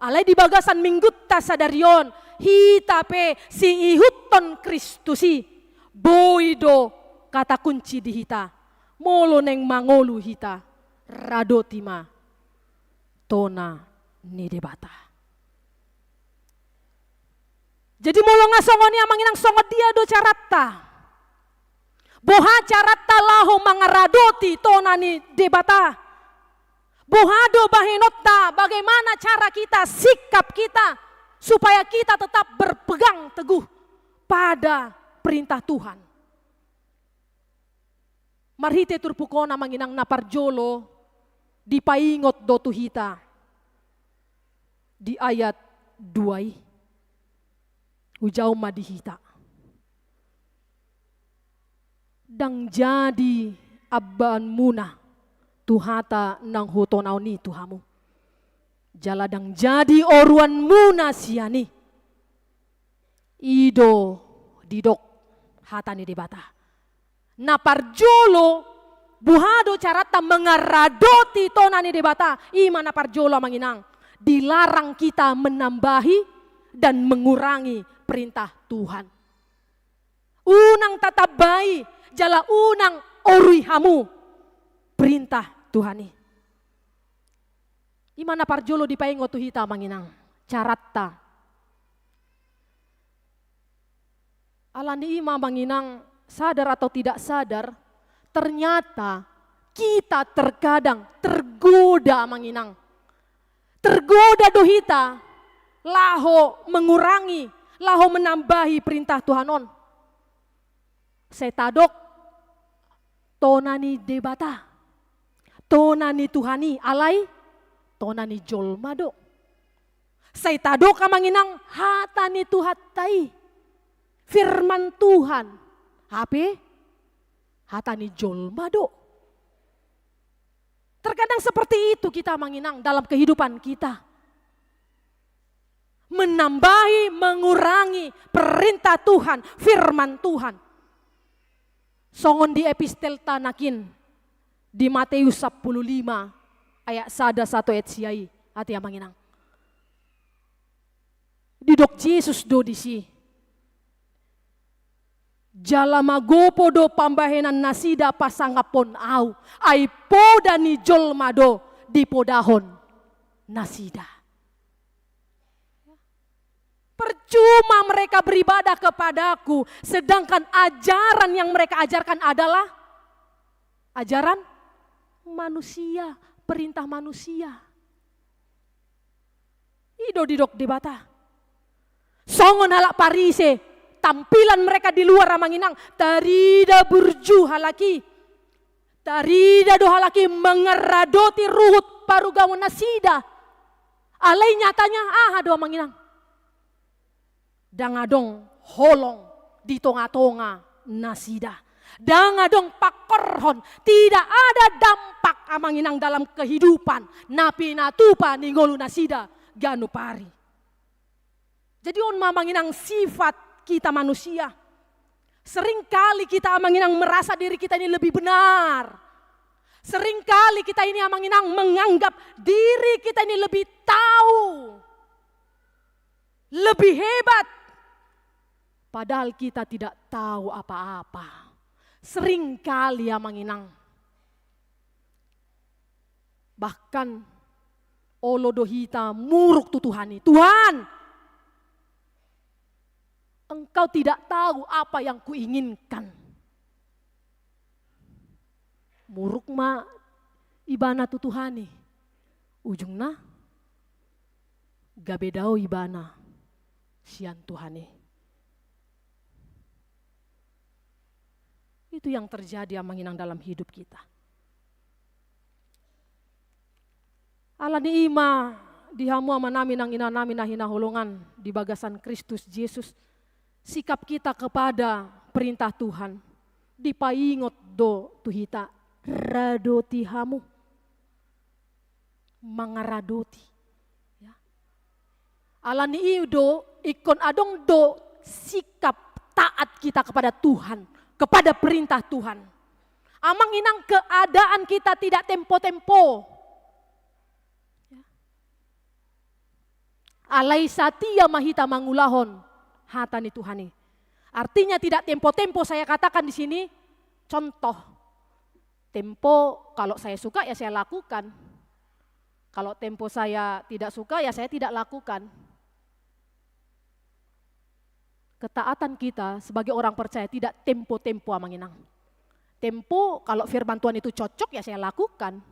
Alai di bagasan minggunta sadari on, hita pe siihuthon Kristus i, boi do kata kunci di hita. Molo naeng mangolu hita, radoti ma tona ni Debata. Jadi molo nga songon i amang inang, songon dia do caranta? Boha caranta laho mangaradoti tona ni Debata? Boha do bahenonta, bagaimana cara kita, sikap kita, supaya kita tetap berpegang teguh pada perintah Tuhan? Marhite turpuk on amang inang, na parjolo dipaingot do tu hita di ayat dua i. Hujahahon ma di hita. Ndang jadi ambaanmuna tu hata naung hutonaon i tu hamu. Jala ndang jadi oruanmuna sian i. I do didok hata ni Debata. Na parjolo, boha do caranta mangaradoti tona ni Debata? I ma na parjolo amang inang, dilarang kita menambahi dan mengurangi perintah Tuhan. Unang tatambai, jala unang orui hamu. perintah Tuhan i. I ma na parjolo dipaingot tu hita, Amang Inang, caranta. Alani i ma, Amang Inang, sadar atau tidak sadar, ternyata kita terkadang tergoda, Amang Inang. Tergoda do hita laho mengurangi, laho menambahi perintah Tuhan on. Sai tadok tona ni Debata, tona ni Tuhan i, alai tona ni jolma do. Sai tadok, Amang Inang, hata ni Tuhanta i, firman Tuhan, hape hata ni jolma do. Terkadang seperti itu kita, Amang Inang, dalam kehidupan kita. Menambahi, mengurangi perintah Tuhan, firman Tuhan. Songon di epistelta nangkin di Mateus sampulu lima ayat sada sahat tu ayat sia i, ate Amang Inang. Didok Jesus do disi: Jala magopo do pambahenan nasida pasangaphon Ahu, ai poda ni jolma do dipodahon nasida. Percuma mereka beribadah kepada-Ku, sedangkan ajaran yang mereka ajarkan adalah ajaran manusia, perintah manusia. I do didok Debata. Songon halak Parise, tampilan mereka di luar, Amang Inang, tarida burju halak i. Tarida do halak i mangaradoti ruhut parugaon nasida. Alai nyatanya aha do, Amang Inang? Ndang adong holong di tonga-tonga nasida. Ndang adong pangkorhon, tidak ada dampak, Amang Inang, dalam kehidupan na pinatupa ni ngolu nasida ganup ari. Jadi on ma, Amang Inang, sifat kita manusia. Seringkali kita, Amang Inang, merasa diri kita ini lebih benar. Seringkali kita ini, Amang Inang, menganggap diri kita ini lebih tahu, lebih hebat. Padahal kita tidak tahu apa-apa. Seringkali, Amang Inang, bahkan olo do hita muruk tu Tuhan i: Tuhan, Engkau tidak tahu apa yang kuinginkan. Muruk ma ibana tu Tuhan i. Ujungna gabe dao ibana sian Tuhan i. Itu yang terjadi, Amang Inang, dalam hidup kita. Alani i ma, di hamu amanami nang inanami na hinaholongan di bagasan Kristus Jesus, sikap kita kepada perintah Tuhan dipaingot do tu hita: Radoti hamu. Mangaradoti. Ya. Alani i do, ingkon adong do sikap taat kita kepada Tuhan, kepada perintah Tuhan. Amang Inang, keadaan kita tidak tempo-tempo. Ya. Alai satia ma hita mangulahon hata ni Tuhan i. Artinya tidak tempo-tempo saya katakan di sini, contoh. Tempo, kalau saya suka, ya saya lakukan. Kalau tempo saya tidak suka, ya saya tidak lakukan. Ketaatan kita sebagai orang percaya tidak tempo-tempo, Amang Inang. Tempo, kalau firman Tuhan itu cocok, ya saya lakukan.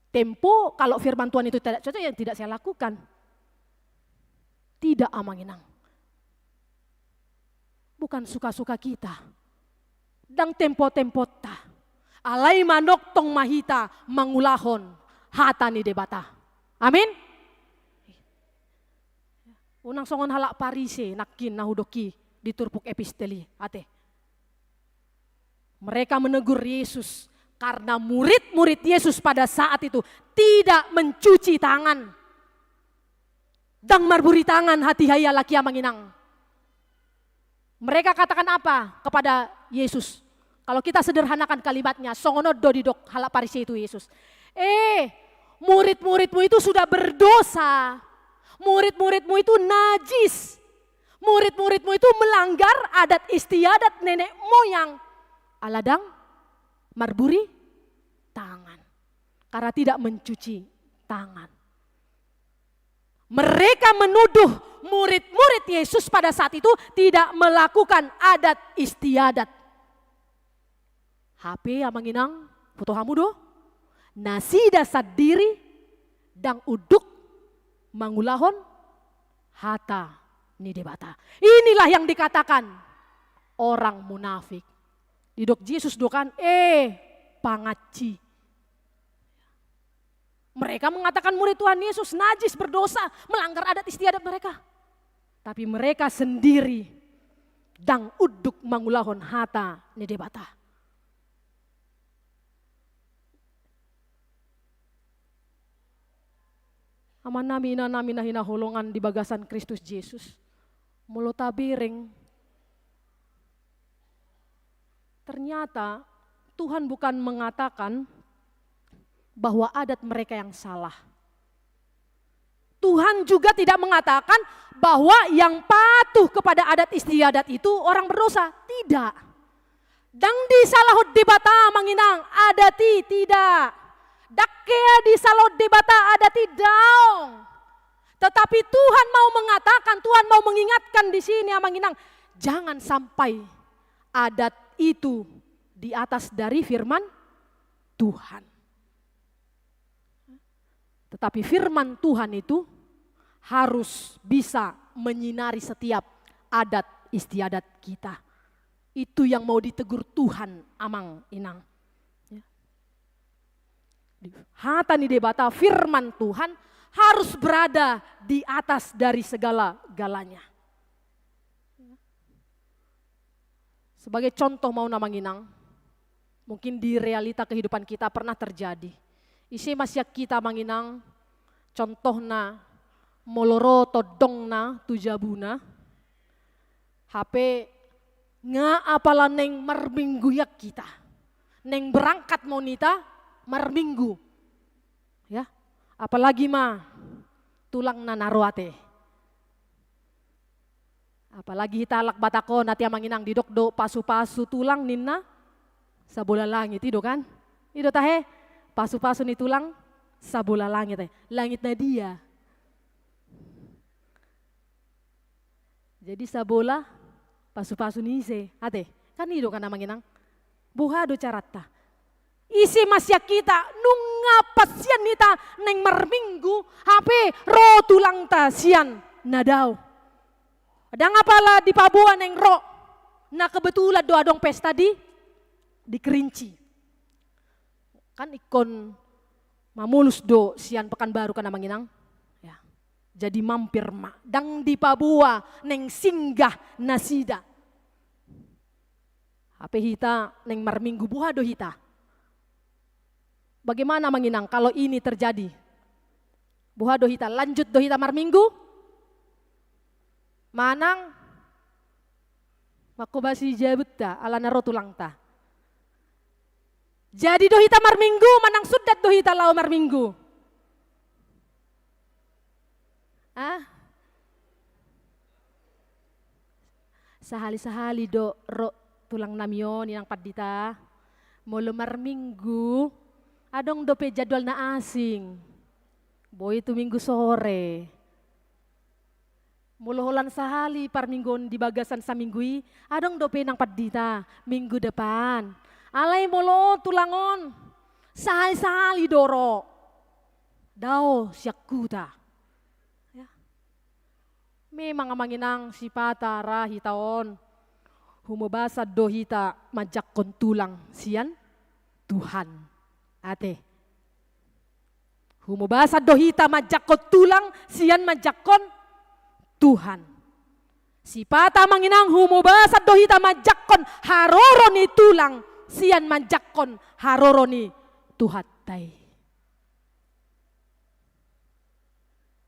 Tempo, kalau firman Tuhan itu tidak cocok, ya tidak saya lakukan. Tidak, Amang Inang. Bukan suka-suka kita. Ndang tempo-temponta. Alai manongtong ma hita mangulahon hata ni Debata. Amin. Unang songon halak Parise nangkin na hudok i di turpuk epistel i, ate. Mereka menegur Yesus karena murid-murid Yesus pada saat itu tidak mencuci tangan. Ndang marburi tangan hatiha i, halak i, Amang Inang. Mereka katakan apa kepada Yesus? Kalau kita sederhanakan kalimatnya, songon on do didok halak Parise i tu Yesus: Eh, murid-muridmu itu sudah berdosa. Murid-muridmu itu najis. Murid-muridmu itu melanggar adat istiadat nenek moyang. Ala ndang marburi tangan. Karena tidak mencuci tangan. Mereka menuduh murid-murid Yesus pada saat itu tidak melakukan adat istiadat. Hape amang inang, boto hamu do? Nasida sandiri ndang unduk mangulahon hata ni Debata. Inilah yang dikatakan orang munafik. Didok Jesus do kan, eh, panganci. Mereka mengatakan murid Tuhan Yesus najis, berdosa, melanggar adat istiadat mereka. Tapi mereka sendiri ndang unduk mangulahon hata ni Debata. Amanami, inanami na hinaholongan di bagasan Kristus Jesus. Molo tabereng, ternyata Tuhan bukan mengatakan bahwa adat mereka yang salah. Tuhan juga tidak mengatakan bahwa yang patuh kepada adat istiadat itu orang berdosa. Tidak. Ndang disalahon Debata amang inang adat i, tidak. Ndang hea disalahon Debata adat i, daong. Tetapi Tuhan mau mengatakan, Tuhan mau mengingatkan di sini amang inang, jangan sampai adat itu di atas dari firman Tuhan. Tetapi firman Tuhan itu harus bisa menyinari setiap adat istiadat kita. Itu yang mau ditegur Tuhan, amang inang. Ya. Hata ni Debata, firman Tuhan harus berada di atas dari segala-galanya. Sebagai contoh mau amang inang, mungkin di realita kehidupan kita pernah terjadi. Ise ma sian hita amang inang, contohna molo ro tondongna tu jabuna, hape nga apala naeng marminggu hian hita. Naeng berangkat ma on hita marminggu. Ya, apalagi ma tulangna na ro ate. Apalagi hita halak Batak on, ate amang inang, didok do pasu-pasu tulang ninna sabola langit, i do kan? I do tahe? Pasu-pasu ni tulang sabola langit, eh. Langit na dia? Jadi sabola pasu-pasu ni ise, ate? Kan i do kan amang inang? Boha do caranta? Ise ma sian hita, nunga pasian hita naeng marminggu, hape ro tulangta sian na dao. Ndang apala dipaboa naeng ro, na kebetulan do adong pesta di, di Kerinci. Kan ingkon mamolus do sian Pekanbaru kan amang inang? Ya. Jadi mampir ma, ndang dipaboa naeng singgah nasida. Hape hita naeng marminggu, boha do hita? Bagaimana amang inang kalau ini terjadi? Boha do hita, lanjut do hita marminggu? Manang manghobasi jabunta ala na ro tulangta? Jadi do hita marminggu manang sundat do hita laho marminggu? Ah? Sahali-sahali do ro tulang nami on, inang pandita. Molo marminggu, adong dope jadwal na asing. Boi tu minggu sore. Molo holan sahali parmingguon di bagasan saminggu i, adong dope inang pandita, minggu depan. Alai molo tulang on, sahali-sahali do ro. Dao sian huta. Ya. Memang amang inang sipata ra hita on, humobasan do hita manjangkon tulang sian Tuhan. Ate. Humobasan do hita manjangkon tulang sian manjangkon Tuhan. Sipata amang inang, humobasan do hita manjangkon haroro ni tulang sian manjangkon haroro ni Tuhanta i.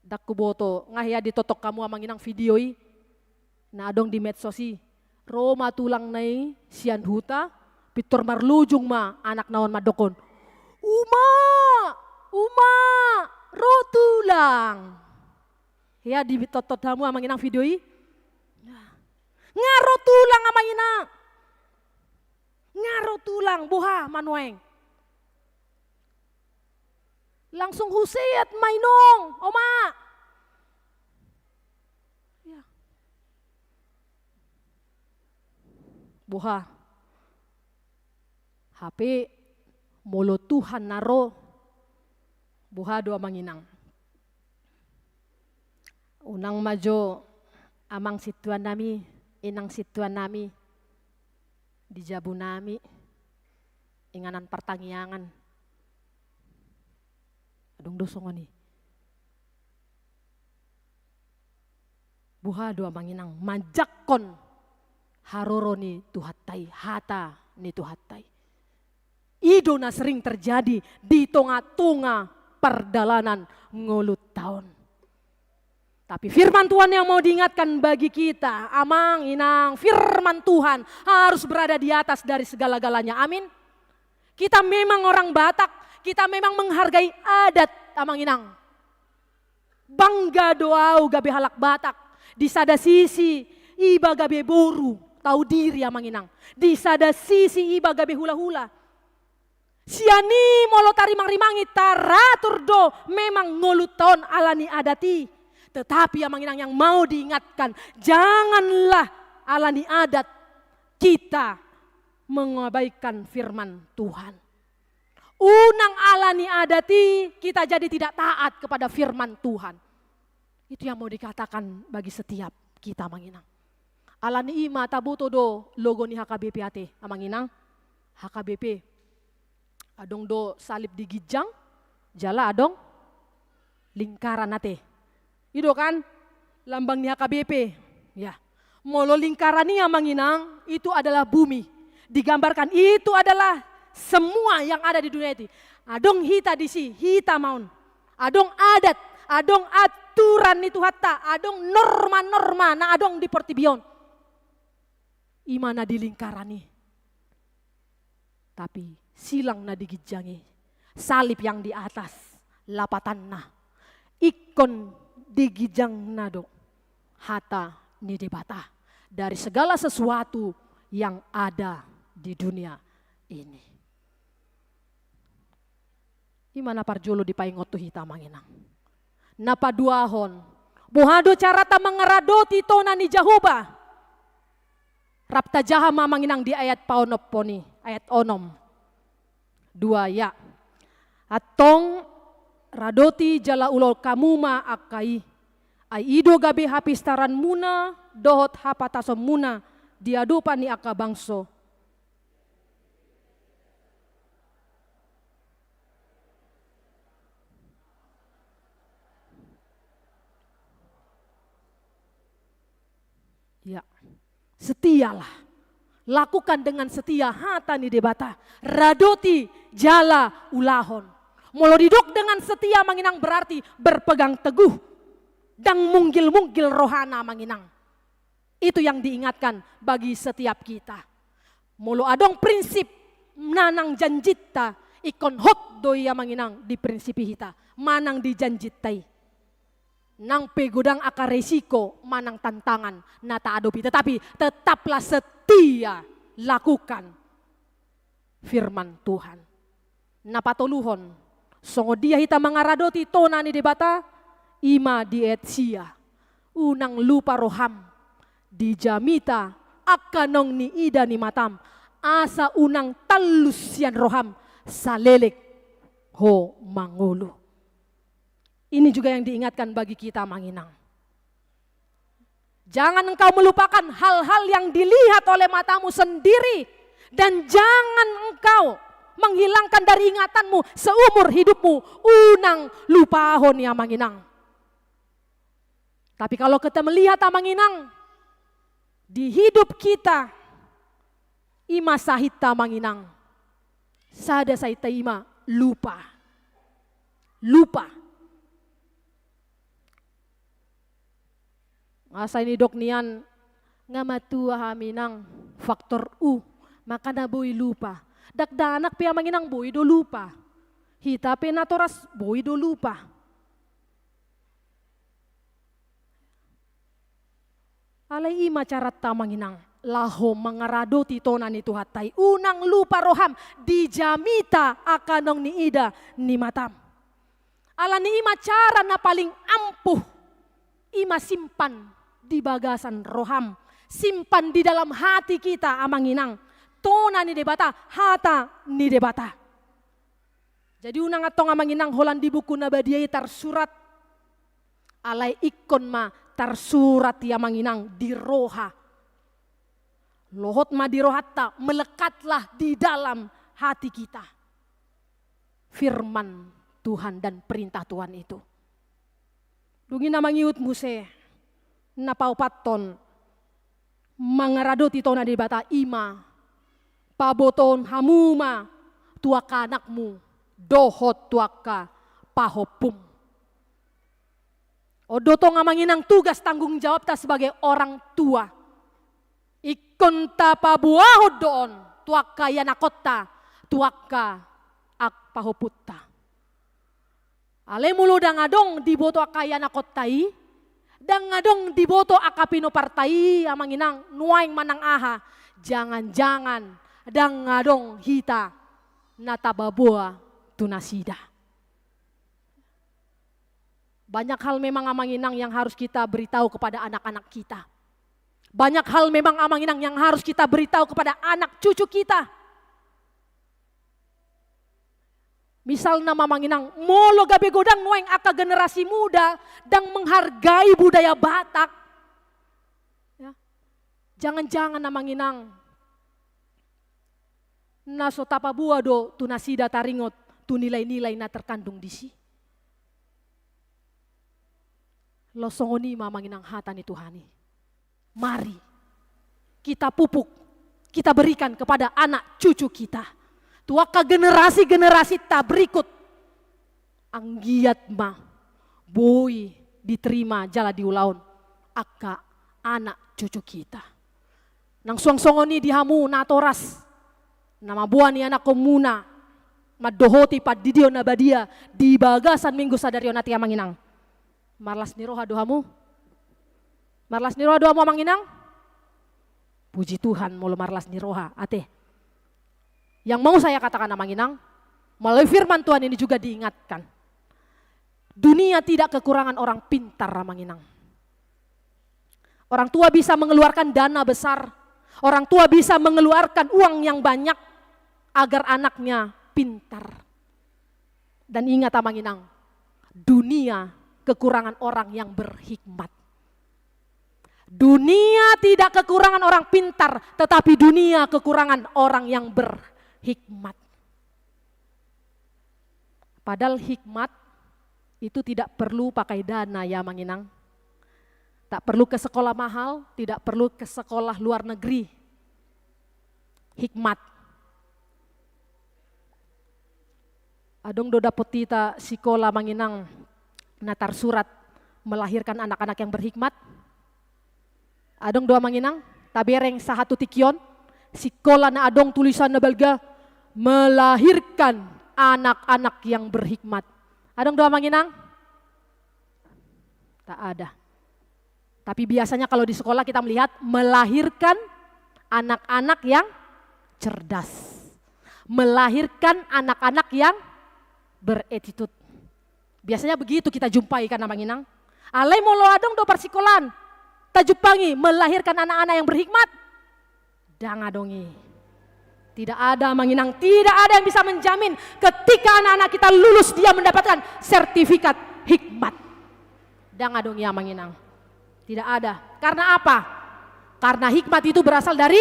Ndang huboto, nga hea ditotop hamu amang inang video i na adong di medsos i. Ro ma tulangna i sian huta, pintor marlujung ma anakna on mandokhon, "Uma! Uma! Ro tulang!" Hea ditotop hamu amang inang video i? Nga ro tulang amang inang. Nga ro tulang, boha ma nuaeng? Langsung huseat ma inong, oma. Ya. Boha. Hape molo Tuhan na ro, boha do amang inang. Unang ma jo amang sintuan nami, inang sintuan nami, di jabu nami, inganan partangiangan. Adong do songon i. Boha do amang inang manjangkon haroro ni Tuhanta i, hata ni Tuhanta i. I do na sering terjadi di tonga-tonga pardalanan ngolunta on. Tapi firman Tuhan yang mau diingatkan bagi kita, amang, inang, firman Tuhan harus berada di atas dari segala-galanya. Amin. Kita memang orang Batak, kita memang menghargai adat, amang, inang. Bangga do au gabe halak Batak. Di sada sisi, iba gabe boru, tau diri, amang, inang. Di sada sisi, iba gabe hula-hula. Sian i molo tarimang-rimangi, taratur do memang ngolunta on ala ni adat i. Tetapi, amang, inang, yang mau diingatkan, janganlah ala ni adat kita mengabaikan firman Tuhan. Unang ala ni adat i kita jadi tidak taat kepada firman Tuhan. Itu yang mau dikatakan bagi setiap kita, amang, inang. Ala ni i ma taboto do logo ni H K B P ate, amang, inang. H K B P. Adong do salib di ginjang, jala adong lingkaran ate. I do kan? Lambang ni H K B P. Ya. Molo lingkaran i, amang, inang, itu adalah bumi. Digambarkan itu adalah semua yang ada di dunia itu. Adong hita disi, hita ma on. Adong adat, adong aturan ni Tuhanta, adong norma-norma na adong di portibi on. I ma na di lingkaran i. Tapi silang na di ginjang i, salib yang di atas, lapatanna. Ingkon di ginjangna do hata ni Debata dari segala sesuatu yang ada di dunia ini. I ma na parjolo dipaingot tu hita, amang, inang. Na paduahon, boha do carata mangaradoti tona ni Jahowa? Rap tajaha ma, amang, inang, di ayat paonomhon i, ayat onom. Dua, ya. Antong radoti jala ulahon hamu ma angka i. Ai i do gabe hapistaranmuna dohot hapatasonmuna di adopan ni angka bangso. Ya. Setialah. Lakukan dengan setia hata ni Debata. Radoti jala ulahon. Molo didok dengan setia, amang, inang, berarti berpegang teguh. Ndang munggil-munggil rohana, amang, inang. Itu yang diingatkan bagi setiap kita. Molo adong prinsip manang janjinta, ingkon hot do i, amang, inang, di prinsip i hita manang di janjinta i. Nang pe godang angka resiko manang tantangan na taadopi, tetapi tetaplah setia lakukan firman Tuhan. Na patoluhon, songon dia hita mangaradoti tona ni Debata? I ma di ayat sia. Unang lupa roham di jamita angka naung niida ni matam, asa unang tallus sian roham saleleng ho mangolu. Ini juga yang diingatkan bagi kita, amang, inang. Jangan engkau melupakan hal-hal yang dilihat oleh matamu sendiri, dan jangan engkau menghilangkan dari ingatanmu seumur hidupmu. Unang lupahon i, amang, inang. Tapi kalau kita melihat, amang, inang, di hidup kita, i ma sahitta, amang, inang. Sada sahitta, i ma lupa. Lupa. Asa nidok nian, nga matua hami nang faktor u, makana boi lupa. Dakdanak pe, amang, inang, boi do lupa. Hita pe natoras boi do lupa. Alai i ma caranta, amang, inang, laho mangaradoti tona ni Tuhanta i. Unang lupa roham di jamita angka naung niida ni matam. Alani i ma cara na paling ampuh, i ma simpan di bagasan roham, simpan di dalam hati kita, amang inang, tona ni Debata, hata ni Debata. Jadi unang antong, amang inang, holan di buku na badia i tarsurat, alai ingkon ma tarsurat i, amang inang, di roha. Lohot ma di rohanta, melekatlah di dalam hati kita firman Tuhan dan perintah Tuhan itu. Dung i na mangihut muse, na paopathon, mangaradoti tona ni Debata, i ma pabotohon hamu ma tu angka anakmu dohot tu angka pahompum. On do tong, amang inang, tugas tanggung jawabta sebagai orang tua. Ingkon tapaboahon do on tu angka ianakhonta, tu angka, angka pahompunta. Alai molo ndang adong diboto angka ianakhonta i, ndang adong diboto angka pinoparta i, amang inang, nuaeng manang aha, jangan-jangan ndang adong hita na tapaboa tu nasida. Banyak hal memang, amang inang, yang harus kita beritahu kepada anak-anak kita. Banyak hal memang, amang inang, yang harus kita beritahu kepada anak cucu kita. Misalna ma, amang inang, molo gabe godang nuaeng angka generasi muda ndang menghargai budaya Batak, ya, jangan-jangan, amang inang, na so tapaboa do tu nasida taringot tu nilai-nilai na terkandung disi. Laos songon i ma, amang inang, hata ni Tuhan i. Mari kita pupuk, kita berikan kepada anak cucu kita, tu angka generasi-generasinta berikut. Anggiat ma boi diterima jala diulahon angka anak cucu kita. Nang suang songon i di hamu natoras, na mamboan ianakhonmuna mandohoti pandidion na badia di bagasan Minggu sadari on, ate, amang inang. Marlas ni roha do hamu? Marlas ni roha do hamu, amang inang? Puji Tuhan, molo marlas ni roha, ate. Yang mau saya katakan, amang inang, melalui firman Tuhan ini juga diingatkan, dunia tidak kekurangan orang pintar, amang inang. Orang tua bisa mengeluarkan dana besar, orang tua bisa mengeluarkan uang yang banyak agar anaknya pintar. Dan ingat, amang inang, dunia kekurangan orang yang berhikmat. Dunia tidak kekurangan orang pintar, tetapi dunia kekurangan orang yang berhikmat. Padahal hikmat itu tidak perlu pakai dana, ya, amang inang. Tak perlu ke sekolah mahal, tidak perlu ke sekolah luar negeri. Hikmat. Adong do dapot hita sikola, amang inang, na tarsurat melahirkan anak-anak yang berhikmat? Adong do, amang inang, tabereng sahat tu tingki on sikola na adong tulisan na balga, melahirkan anak-anak yang berhikmat? Adong do, amang inang? Tak ada. Tapi biasanya kalau di sekolah kita melihat melahirkan anak-anak yang cerdas, melahirkan anak-anak yang beretitut. Biasanya begitu kita jumpai, kan, amang inang? Alai molo adong do parsikolaan tajumpangi melahirkan anak-anak yang berhikmat? Ndang adong i. Tidak ada, amang inang, tidak ada yang bisa menjamin ketika anak-anak kita lulus dia mendapatkan sertifikat hikmat. Ndang adong i, amang inang. Tidak ada. Karena apa? Karena hikmat itu berasal dari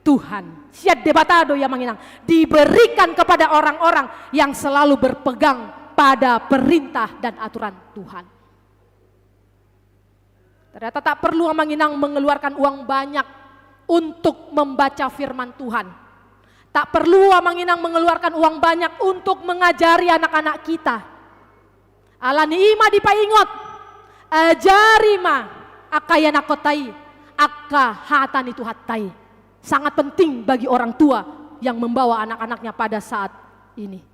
Tuhan. Sian Debata do i, amang inang. Diberikan kepada orang-orang yang selalu berpegang pada perintah dan aturan Tuhan. Ternyata tak perlu, amang inang, mengeluarkan uang banyak untuk membaca firman Tuhan. Tak perlu, amang inang, mengeluarkan uang banyak untuk mengajari anak-anak kita. Alani i ma dipaingot, ajari ma angka ianakhonta i angka hata ni Tuhanta i. Sangat penting bagi orang tua yang membawa anak-anaknya pada saat ini.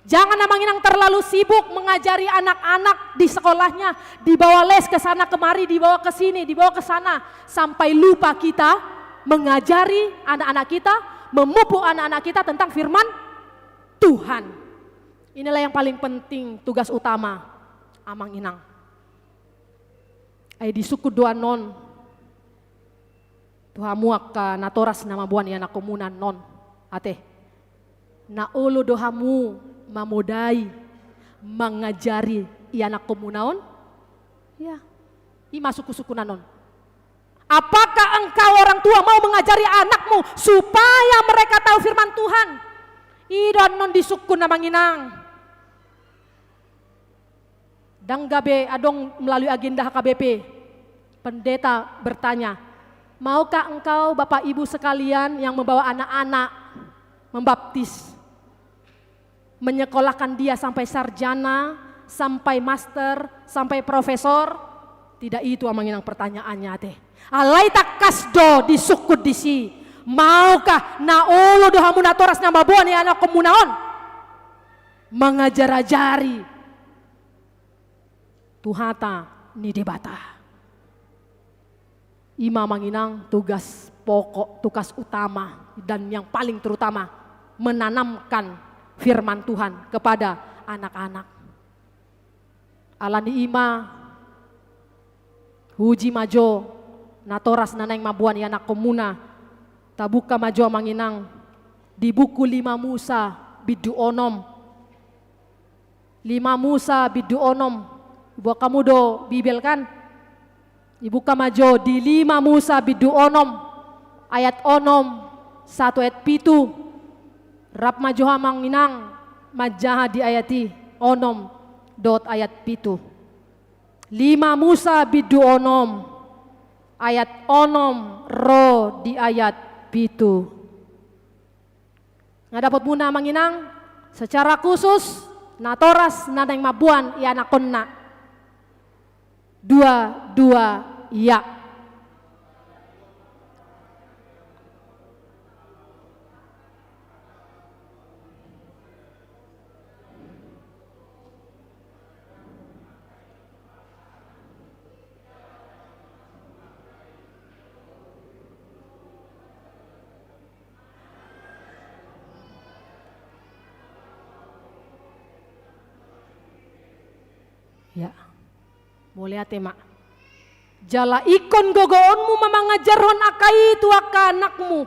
Jangan, amang inang, terlalu sibuk mengajari anak-anak di sekolahnya, dibawa les ke sana kemari, dibawa ke sini, dibawa ke sana, sampai lupa kita mengajari anak-anak kita, memupuk anak-anak kita tentang firman Tuhan. Inilah yang paling penting, tugas utama, amang inang. Ai disungkun do annon tu hamu angka natoras na mamboan ianakkonmuna annon, ate. Na olo do hamu mamodai, mangajari ianakkonmuna on? Ya. I ma sungkunsungkunan on. Apakah engkau orang tua mau mengajari anakmu supaya mereka tahu firman Tuhan? I do annon disungkun, amang inang. Ndang gabe adong melalui agenda H K B P. Pendeta bertanya, "Maukah engkau, Bapak Ibu sekalian yang membawa anak-anak membaptis, menyekolahkan dia sampai sarjana, sampai master, sampai profesor?" Tidak itu, amang inang, pertanyaannya, ate. Alai tangkas do disungkun disi, maukah na olo do hamu natoras na mamboan ianakkonmuna on mangajarajari tu hata ni Debata? I ma, amang inang, tugas pokok, tugas utama, dan yang paling terutama, menanamkan firman Tuhan kepada anak-anak. Alani i ma, uji ma jo natoras na naeng mamboan ianakkonmuna. Tabuka ma jo, amang inang, di buku Lima Musa bindu onom. Lima Musa bindu onom. Buka hamu do Bibel, kan? Dibuka ma jo di Lima Musa bindu onom, ayat onom sahat tu ayat pitu. Rap ma jo, amang inang, manjaha di ayat i, onom dohot ayat pitu. Lima Musa bindu onom, ayat onom ro di ayat pitu. Nga dapotmuna, amang inang? Secara khusus, natoras na naeng mamboan ianakkonna. Dua, dua, ya. Ya. Mauliate ma. Jala ingkon gogoonmu ma mangajarhon angka i tu angka anakmu.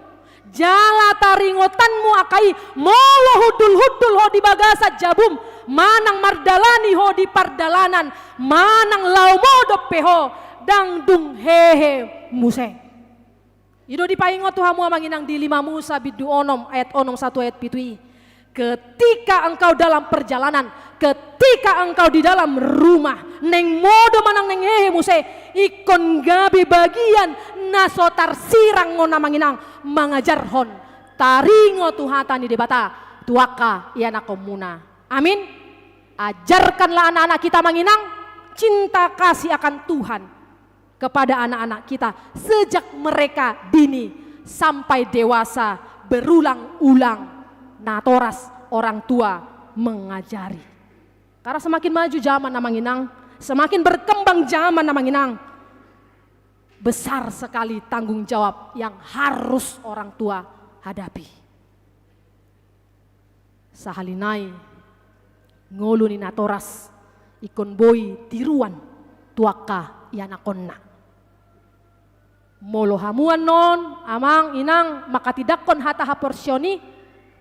Jala taringotanmu angka i molo hundulhundul ho di bagasan jabum, manang mardalani ho di pardalanan, manang laho modom pe ho, ndang dung hehe muse. I do dipaingot tu hamu, amang inang, di Lima Musa bindu onom ayat onom sahat tu ayat pitu i. Ketika engkau dalam perjalanan, ketika engkau di dalam rumah, naeng modom manang naeng hehe muse, ingkon gabe bagian na so tarsirang on, amang inang, mangajarhon taringot tu hata ni Debata tu angka ianakkonmuna. Amin. Ajarkanlah anak-anak kita, amang inang, cinta kasih akan Tuhan kepada anak-anak kita sejak mereka dini sampai dewasa, berulang-ulang natoras orang tua mengajari. Karena semakin maju zaman, amang inang, semakin berkembang zaman, amang inang, besar sekali tanggung jawab yang harus orang tua hadapi. Sahali nai, ngolu ni natoras ingkon boi tiruan tu angka ianakkonna. Molo hamu annon, amang, inang, manghatindanghon hata haporseaon i,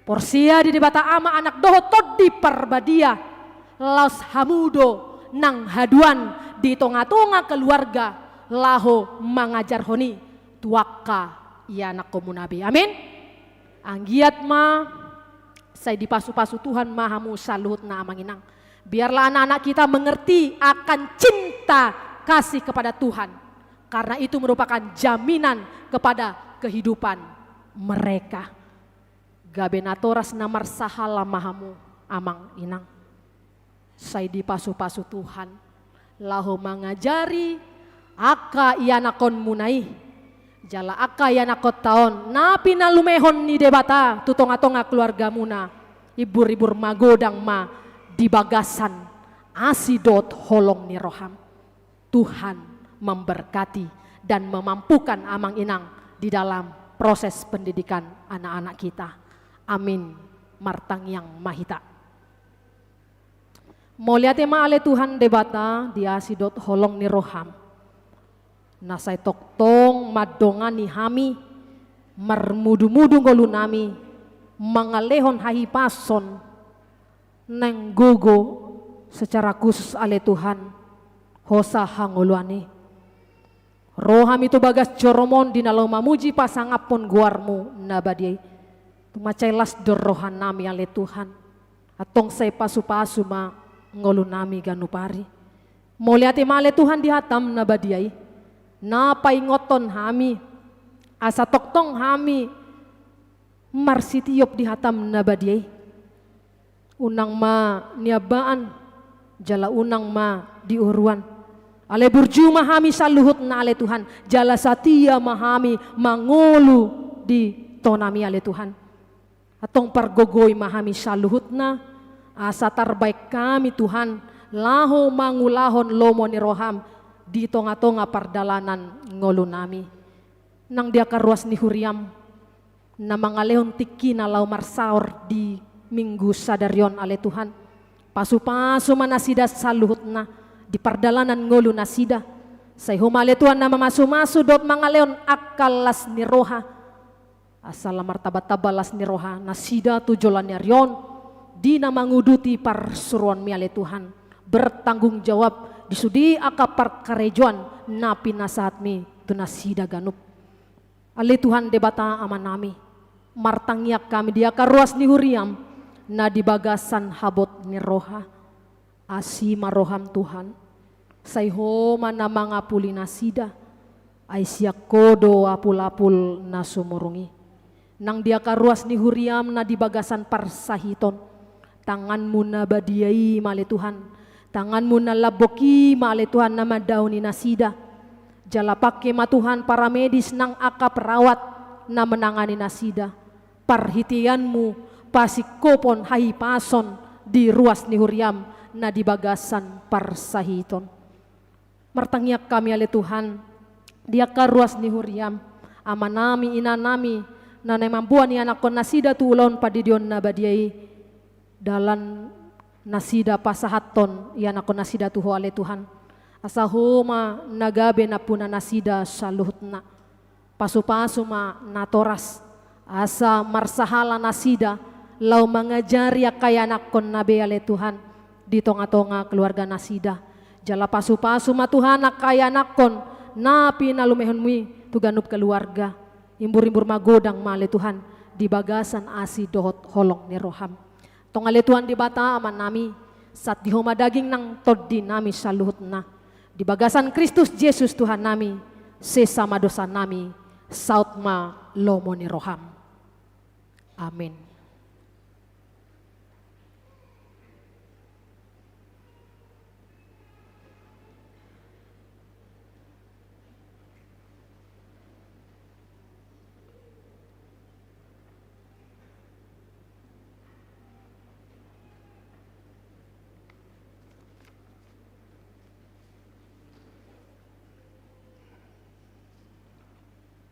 porsea di Debata Ama, Anak dohot Tondi Parbadia, laos hamu do nang haduan di tongatonga keluarga laho mangajarhon i tu angka ianakkonmuna be. Amin. Anggiat ma sai dipasupasu Tuhan ma hamu saluhutna, amang inang. Biarlah anak-anak kita mengerti akan cinta kasih kepada Tuhan, karena itu merupakan jaminan kepada kehidupan mereka. Gabe natoras na marsahala ma hamu, amang inang. Sai dipasupasu Tuhan laho mangajari angka ianakkonmuna i. Jala angka ianakkonta on na pinalumehon ni Debata tu tongatonga keluargamuna, imbur-imbur magodang ma di bagasan asi dohot holong ni roham. Tuhan memberkati dan memampukan, amang inang, di dalam proses pendidikan anak-anak kita. Amin. Martangiang ma hita. Mauliate ma ale Tuhan Debata di asi dohot holong ni roham, na sai tongtong mandongani hami, marmudumudu ngolunami, mangalehon hahipason, naeng gogo secara khusus ale Tuhan, hosa hangoluan i. Ro hami tu bagas joroMon di na laho mamuji pasangaphon goarMu na badia i. Tung mansai las do rohanami ale Tuhan. Antong sai pasupasu ma ngolunami ganup ari. Mauliate ma ale Tuhan di hataM na badia i, na paingothon hami, asa tongtong hami marsitiop di hataM na badia i. Unang ma niambaan, jala unang ma dioruan. Ale burju ma hami saluhutna ale Tuhan, jala satia ma hami mangolu di tonaMi ale Tuhan. Antong pargogoi ma hami saluhutna, asa tarbaen hami Tuhan, laho mangulahon lomo ni rohaM di tongatonga pardalanan ngolunami. Nang di angka ruas ni huriaM, na mangalehon tingkina laho marsaor di Minggu sadari on ale Tuhan. Pasupasu ma nasida saluhutna di pardalanan ngolu nasida. Sai Ho ma ale Tuhan na mamasumasu dohot mangalehon angka las ni roha. Asa lam martambatamba las ni roha nasida tu joloan ni ari on, di na manguduti parsuruanMi ale Tuhan. Bertanggung jawab di sude angka parkarejoan na pinasahatMi tu nasida ganup. Ale Tuhan Debata Amanami, martangiang hami di angka ruas ni huriaM, na di bagasan habot ni roha. Asi ma rohaM Tuhan, sai Ho ma na mangapuli nasida, ai sian Ho do apulapul na sumurung i. Nang di angka ruas ni huriaM na di bagasan parsahiton, tanganMu na badia i ma ale Tuhan, tanganMu na lambok i ma ale Tuhan na mandaoni nasida. Jala pangke ma Tuhan paramedis nang angka perawat na menangani nasida. ParhiteanMu pasingkophon hahipason di ruas ni huriaM na di bagasan parsahiton. Martangiang hami ale Tuhan, di angka ruas ni huriaM, amanami, inanami, na naeng mamboan ianakhon nasida tu ulaon pandidion na badia i, dalan nasida pasahathon ianakhon nasida tu Ho ale Tuhan. Asa Ho ma na gabe nampuna nasida saluhutna. Pasupasu ma natoras, asa marsahala nasida, laho mangajari angka ianakhon na be ale Tuhan, di tongatonga keluarga nasida. Jala pasupasu ma Tuhan angka ianakhon, na pinalumehonMu i tu ganup keluarga. Imburimbur magodang ma ale Tuhan, di bagasan asi dohot holong ni rohaM. Tong ale Tuhan Debata Amanami, santi Ho ma daging nang tondinami saluhutna. Di bagasan Kristus Jesus Tuhannami, sesa ma dosanami, saut ma lomo ni rohaM. Amin.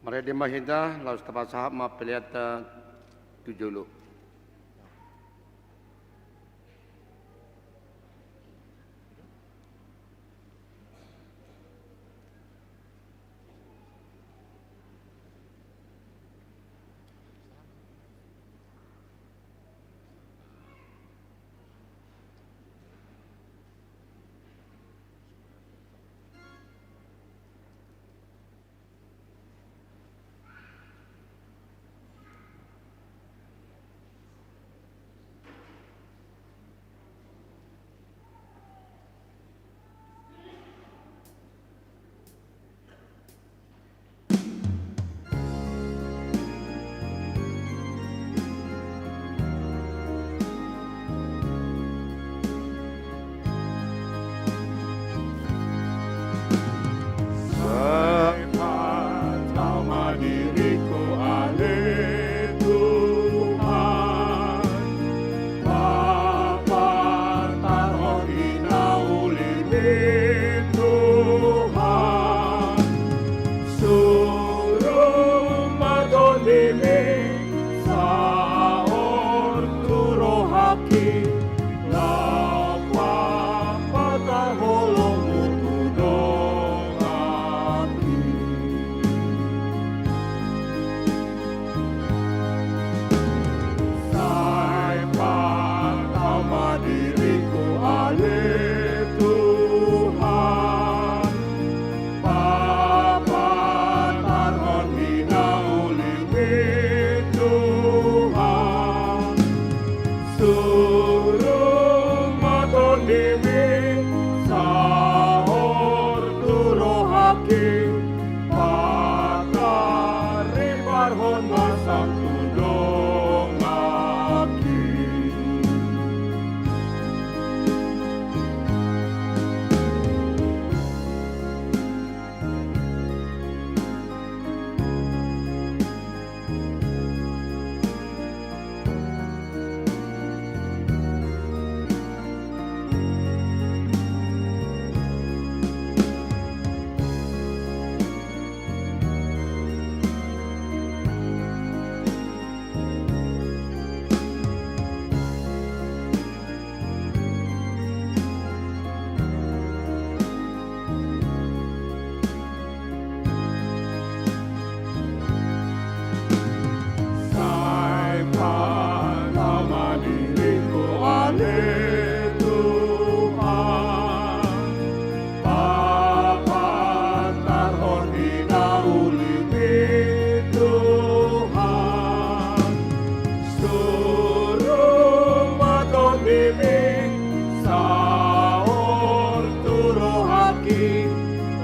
Marende ma hita, laos tapasahat ma peleanta tu jolo. Dimi saor tu rohangki, patariparhon ma sangap tu donganki. Sai patama diringku ale Tuhan, papatarhon hinaulimi Tuhan. Surung ma Tondimi saor tu rohangki,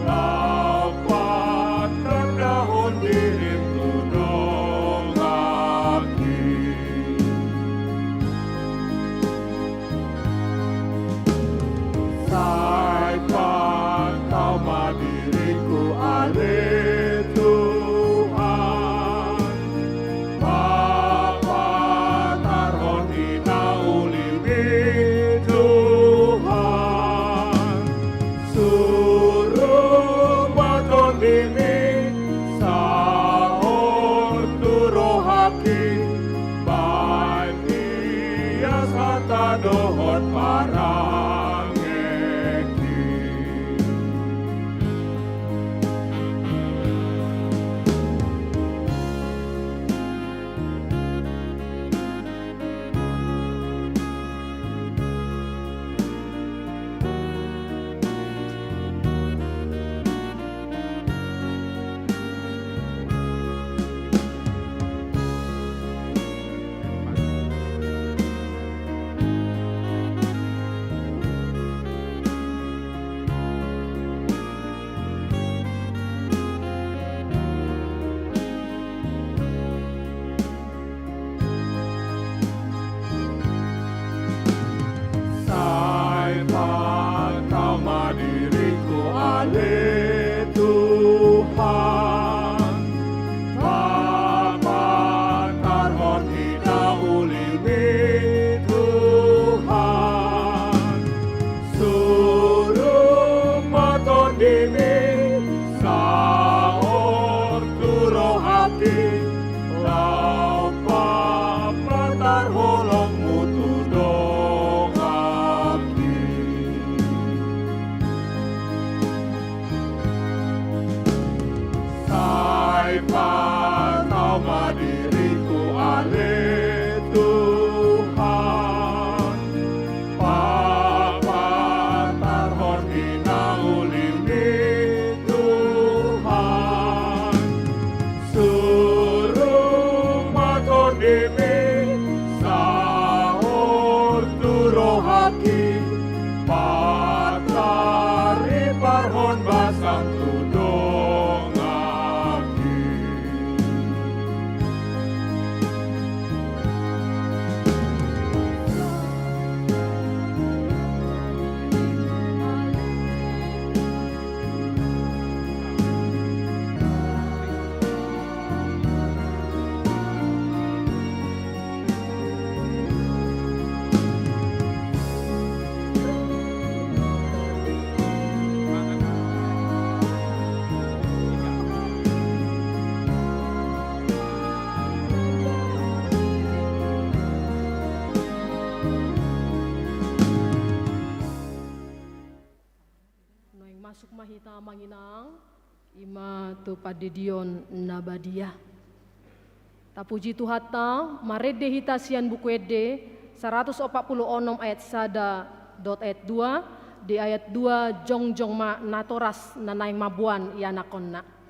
laho patandahon dirim tu donganki. Sai patama diringku ale Tuhan, papatarhon hinaulimi Tuhan. Surung ma Tondimi saor tu rohangki, baen hias hata dohot parangeki. Sai patama diringku ale Tuhan, papatarhon hinaulimi Tuhan. Surung ma Tondimi saor tu rohangki, laho papatar holongmu tu donganki. Sai patama diringku ale Tuhan, papatarhon hinaulimi Tuhan. Surung ma Tondimi saor tu rohangki, patariparhon ma sangap tu donganki. Naeng masuk ma hita, Amang Inang, i ma tu pandidion na badia. Tapuji Tuhanta, marende hita sian Buku Ende saratus opat pulu onom ayat sada dohot ayat dua, di ayat dua jongjong ma natoras na naeng mamboan ianakhonna.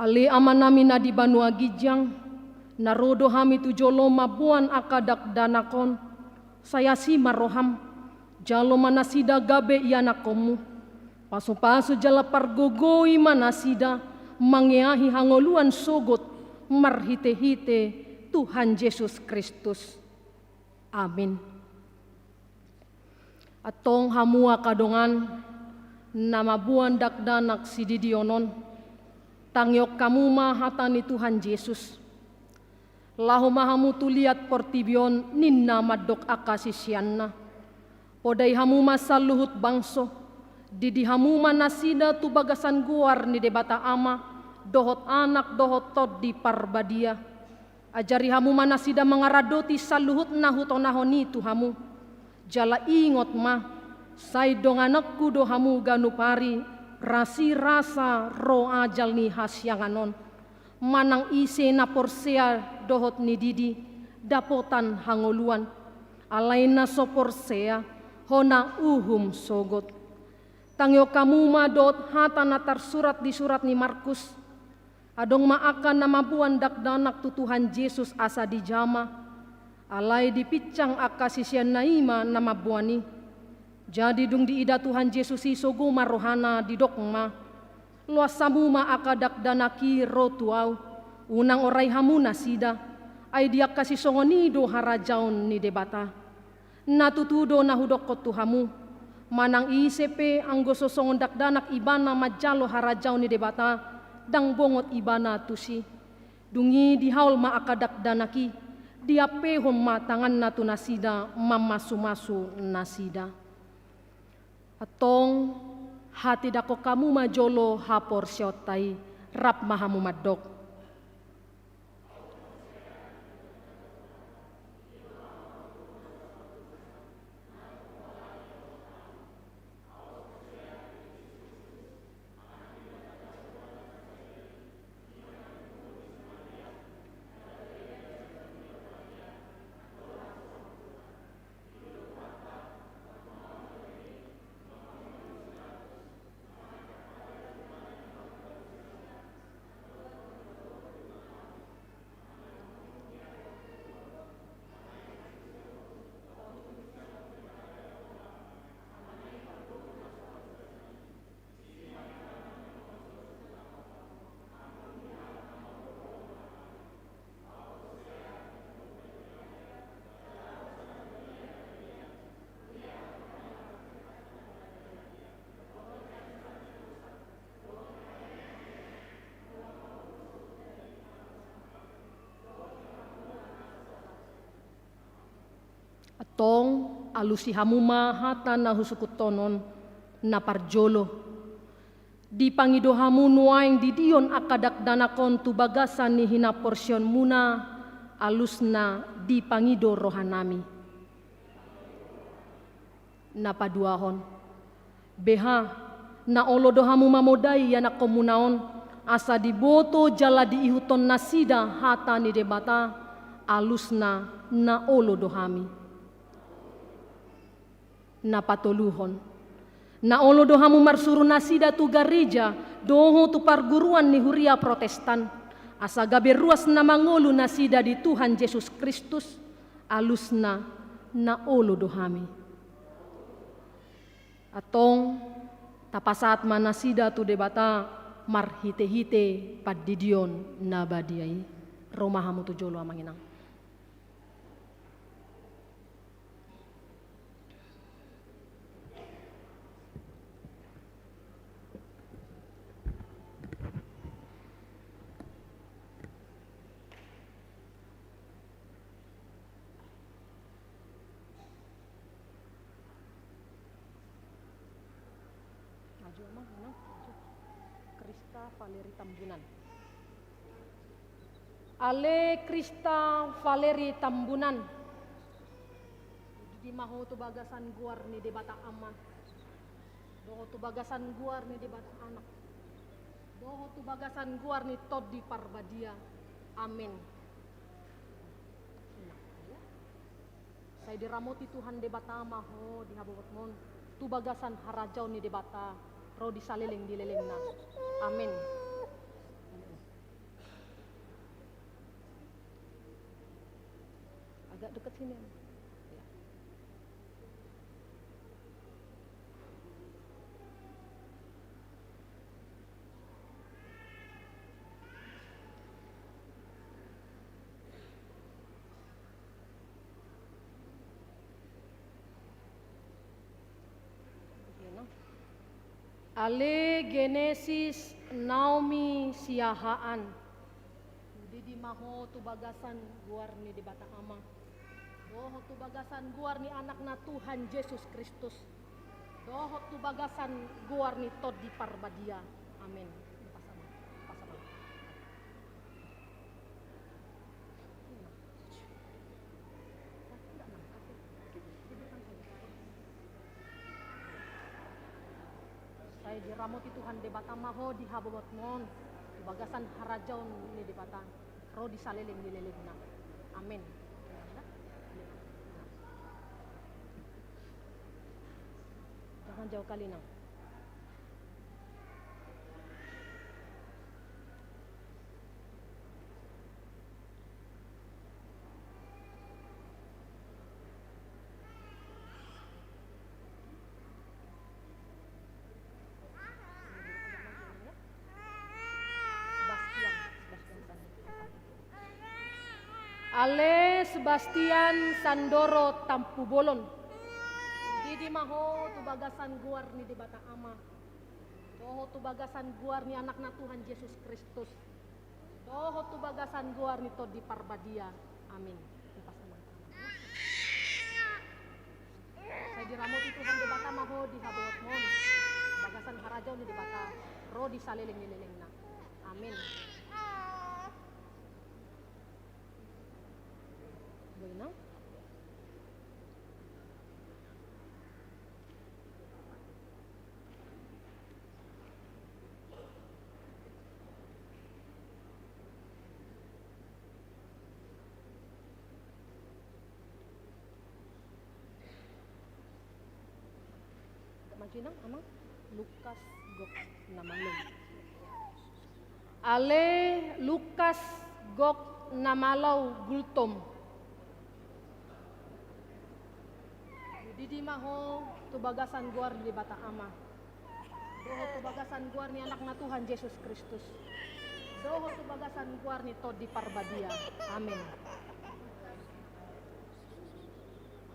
Ale Amanami na di banua ginjang, na ro do hami tu jolo mamboan angka dakdanak on, sai asi ma roham, jalo ma nasida gabe ianakkonmu. Pasupasu jala pargogoi ma nasida mangeahi hangoluan sogot marhitehite Tuhan Jesus Kristus. Amin. Antong hamu angka dongan na mamboan dakdanak sididion on, tangihon hamu ma hata ni Tuhan Jesus. Laho ma hamu tu liat portibi on, ninna mandok angka siseanna. Podai hamu ma saluhut bangso, didi hamu ma nasida tu bagasan goar ni Debata Ama, dohot Anak, dohot Tondi Parbadia. Ajari hamu ma nasida mangaradoti saluhut na hutonahon i tu hamu. Jala ingot ma, sai dongananku do hamu ganup ari, rasirasa ro ajal ni hasiangan on. Manang ise na porsea dohot nididi, dapotan hangoluan. Alai na so porsea, hona uhum sogot. Tangihon hamu ma dohot hata na tarsurat di surat ni Markus. Adong ma angka na mamboan dakdanak tu Tuhan Jesus asa dijama, alai dipinsang angka siseanna i ma na mamboan i. Jadi dung diida Tuhan Jesus i sogo ma rohana, didok ma: Loas hamu ma angka dakdanak i ro tu Ahu, unang orai hamu nasida, ai di angka sisongon i do harajaon ni Debata. Na tutu do na hudokkon tu hamu, manang ise pe anggo so songon dakdanak ibana manjalo harajaon ni Debata, ndang bongot ibana tusi. Dung i dihaol ma angka dakdanak i, diampehon ma tanganna tu nasida mamasumasu nasida. Antong, hatindangkon hamu ma jolo haporseaonta i, rap ma hamu mandok. Antong, alusi hamu ma hata na husungkunhon on na parjolo. Dipangido hamu nuaeng didion angka dakdanak on tu bagasan ni hinamporseaonmuna, alusna dipangido rohanami. Na paduahon. Beha, na olo do hamu mamodai ianakkonmuna on, asa diboto jala diihuthon nasida hata ni Debata, alusna na olo do hami. Na patoluhon. Na olo do hamu marsuru nasida tu gareja, dohot tu parguruan ni huria Protestan, asa gabe ruas na mangolu nasida di Tuhan Jesus Kristus, alusna na olo do hami. Antong, tapasahat ma nasida tu Debata marhitehite pandidion na badia i. Ro ma hamu tu jolo, amang inang. Maju, Amang, maju. Krista Valeri Tambunan. Ale Krista Valeri Tambunan. Didi ma ho tu bagasan goar ni Debata Ama. Dohot tu bagasan goar ni Debata Anak. Dohot tu bagasan goar ni Tondi Parbadia. Amen. Sai diramoti Tuhan Debata ma ho di habobotmon, tu bagasan harajaon ni Debata, ro di saleleng ni lelengna. Amen. Agak dekat sini, Amang. Ya. Ale Genesis Naomi Siahaan. Hudidi ma ho tu bagasan goar ni Debata Ama, dohot tu bagasan goar ni Anakna Tuhan Jesus Kristus, dohot tu bagasan goar ni Tondi Parbadia. Amin. Sai diramoti Tuhan Debata ma ho di habobotmon, di bagasan harajaon ni Debata, ro di saleleng ni lelengna. Amin. Jangan jauh kali, Nang. Ale Sebastian Sandoro Tampubolon. Hudidi ma ho tu bagasan goar ni Debata Ama, dohot tu bagasan goar ni Anakna Tuhan Jesus Kristus, dohot tu bagasan goar ni Tondi Parbadia. Amin. Sai diramoti Tuhan Debata ma ho di habobotmon, bagasan harajaon ni Debata, ro di saleleng ni lelengna. Amin. Boi, Nang. Maju, Nang, Amang. Lukas gok na malo. Ale Lukas gok na malo Gultom. Hudidi ma ho tu bagasan goar ni Debata Ama, dohot tu bagasan goar ni Anakna Tuhan Jesus Kristus, dohot tu bagasan goar ni Tondi Parbadia. Amin.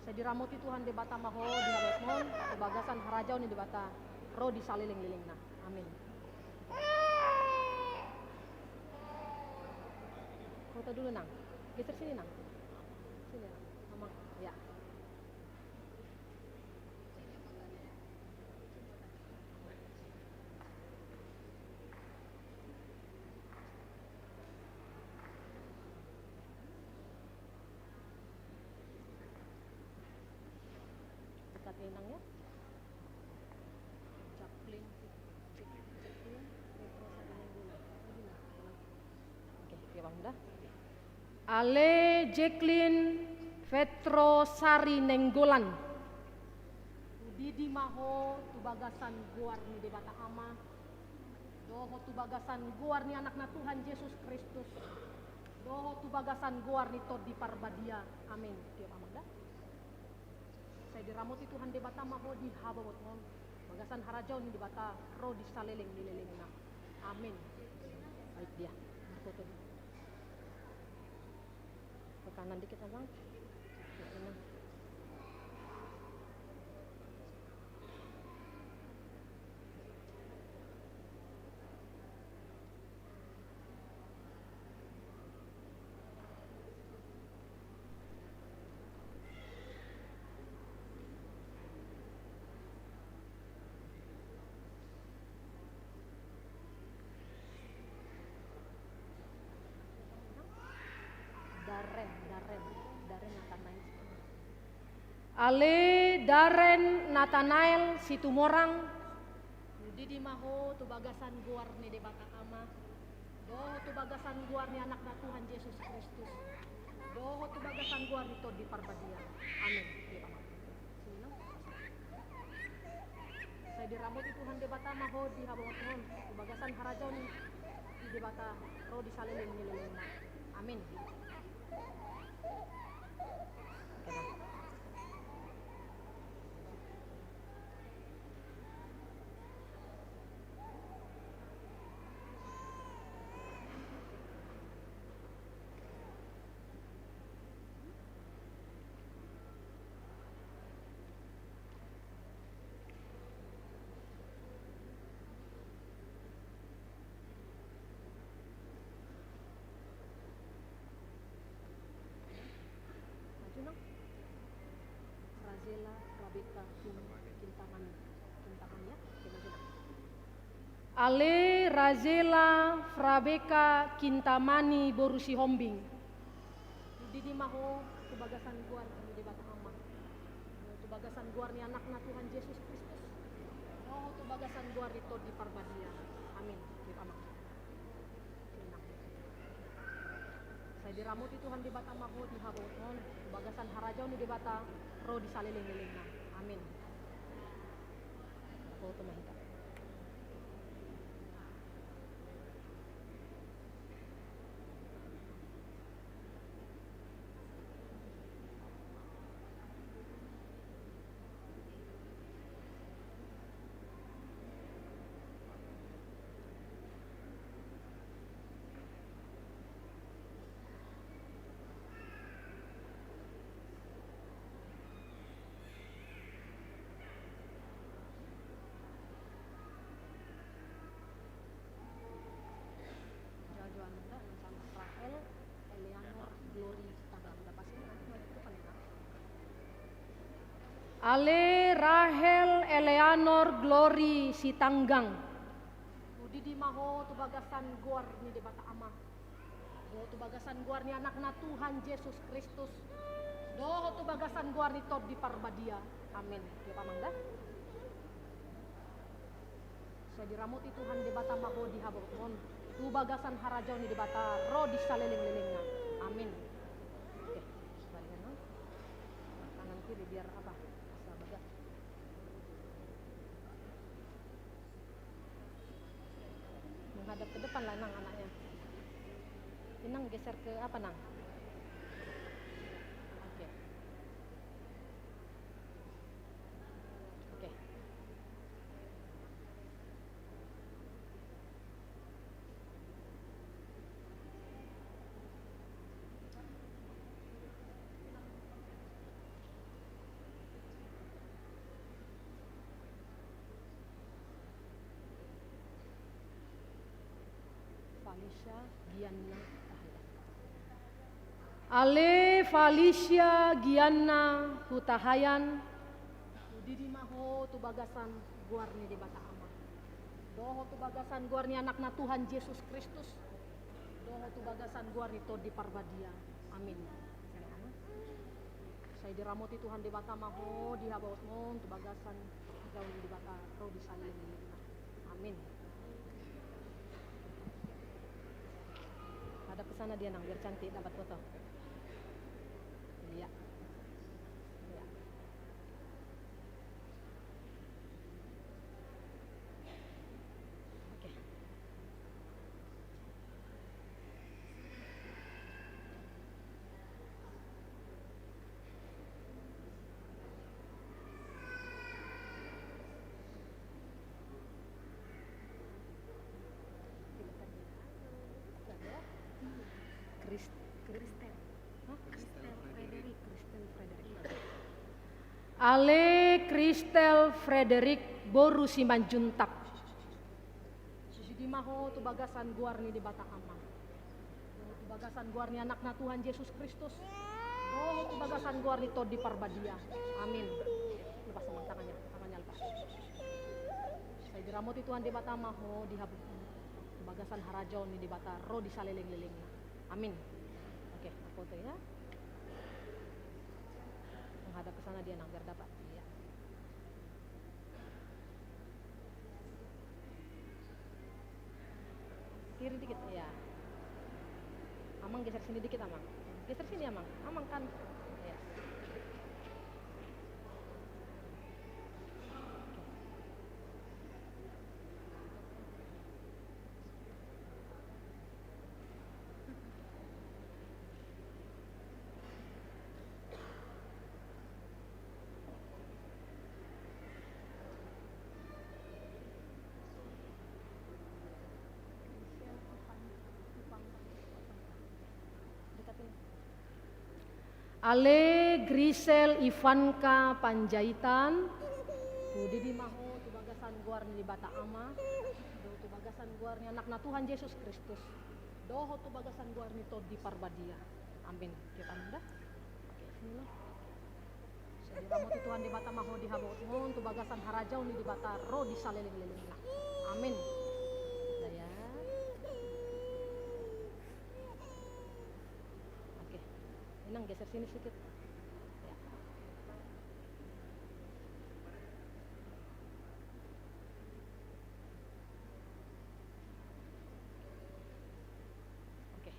Sai diramoti Tuhan Debata ma ho di habobotmon, tu bagasan harajaon ni Debata, ro di saleleng-lelengna. Amin. Kota dulu, Nang. Geser sini, Nang. Sini, Nang. Mama. Ya. Dekat, Nang, ya. Jacqueline, Jacqueline Petrosari Nainggolan. Oke, oke, Bang, dah. Ale Jacqueline Petrosari Nainggolan. Hudidi ma ho tu bagasan goar ni Debata Ama, dohot tu bagasan goar ni Anakna Tuhan Jesus Kristus, dohot tu bagasan goar ni Tondi Parbadia. Amin. Tiop, Amang, dah. Sai diramoti Tuhan Debata ma ho di habobotmon, bagasan harajaon ni Debata, ro di saleleng ni lelengna. Amin. Baik, dia. Marfoto. Ke kanan dikit, Amang. Ya, tenang. Daren, Daren, Daren Natanael. Ale Daren Natanael Situmorang. Hudidi ma ho tu bagasan goar ni Debata Ama, dohot tu bagasan goar ni Anakna Tuhan Jesus Kristus, dohot tu bagasan goar ni Tondi Parbadia. Amin. Tiop, Amang. Sai diramoti Tuhan Debata ma ho di habobotmon, tu bagasan harajaon ni Debata, ro di saleleng ni lelengna. Amin. Ale Razela Frabeka Kintamani boru Sihombing. Dididi ma ho tu bagasan goar ni Debata Ama. Tu bagasan goar ni Anakna Tuhan Jesus Kristus. Dohot tu bagasan goar ni Tondi Parbadia. Amin. Dididi ma ho. Sai diramoti Tuhan Debata ma ho di habaoton on, tu bagasan harajaon ni Debata ro di saleleng-lelengna. Amin. Boto ma hita. Jawaban da, Rahel Eleanor Glory Sitanggang. Udah pasti nanti maju ke depan ya, Kak. Ale Rahel Eleanor Glory Sitanggang. Dididi ma ho tu bagasan goar ni Debata Ama. Dohot tu bagasan goar ni Anakna Tuhan Jesus Kristus. Dohot tu bagasan goar ni Tondi Parbadia. Amin. Dia pamangga. Sai diramoti Tuhan Debata ma ho di habaoton on. Tu bagasan harajaon ni Debata ro di saleleng-lelengna. Amin. Oke, balikan on. Tangan kiri biar apa? Asa bagas. Menghadap ke depan lah, Nang, anaknya. Inang geser ke apa, Nang? Oke. Oke. Falisya Gianna Hutahayan. Ale Falisya Gianna Hutahayan. Dididi ma ho tu bagasan goar ni Debata Ama. Dohot tu bagasan goar ni Anakna Tuhan Jesus Kristus. Dohot tu bagasan goar ni Tondi Parbadia. Amin. Sai diramoti Tuhan Debata ma ho di habaoton on, tu bagasan harajaon ni Debata ro di saleleng-lelengna. Amin. Hadap ke sana dia, Nang, biar cantik dapat foto. Iya. Iya. Oke. Kris-, Kristen. Hah? Kristen Frederick. Kristen Frederick. Ale Kristel Frederick boru Simanjuntak. Dididi ma ho tu bagasan goar ni Debata Ama. Dohot tu bagasan goar ni Anakna Tuhan Jesus Kristus. Dohot tu bagasan goar ni Tondi Parbadia. Amin. Lepas, Amang, tangannya, tangannya lepas. Sai diramoti Tuhan Debata ma ho di habaoton on. Tu bagasan harajaon ni Debata ro di saleleng-lelengna. Amin. Oke, foto ya. Menghadap ke sana dia, Nang, biar dapat. Iya. Kiri dikit, ya. Amang geser sini dikit, Amang. Geser sini, Amang. Amang kan. Ya. Ale Grisel Ivanka Panjaitan. Dididi ma ho tu bagasan goar ni Debata Ama, dohot tu bagasan goar ni Anakna Tuhan Jesus Kristus, dohot tu bagasan goar ni Tondi Parbadia. Amin. Kita nunda. Bismillah. Sai diramoti Tuhan Debata ma ho di habaoton on, tu bagasan harajaon ni Debata ro di saleleng-lelengna. Amin. Geser sini sedikit. Ya. Oke.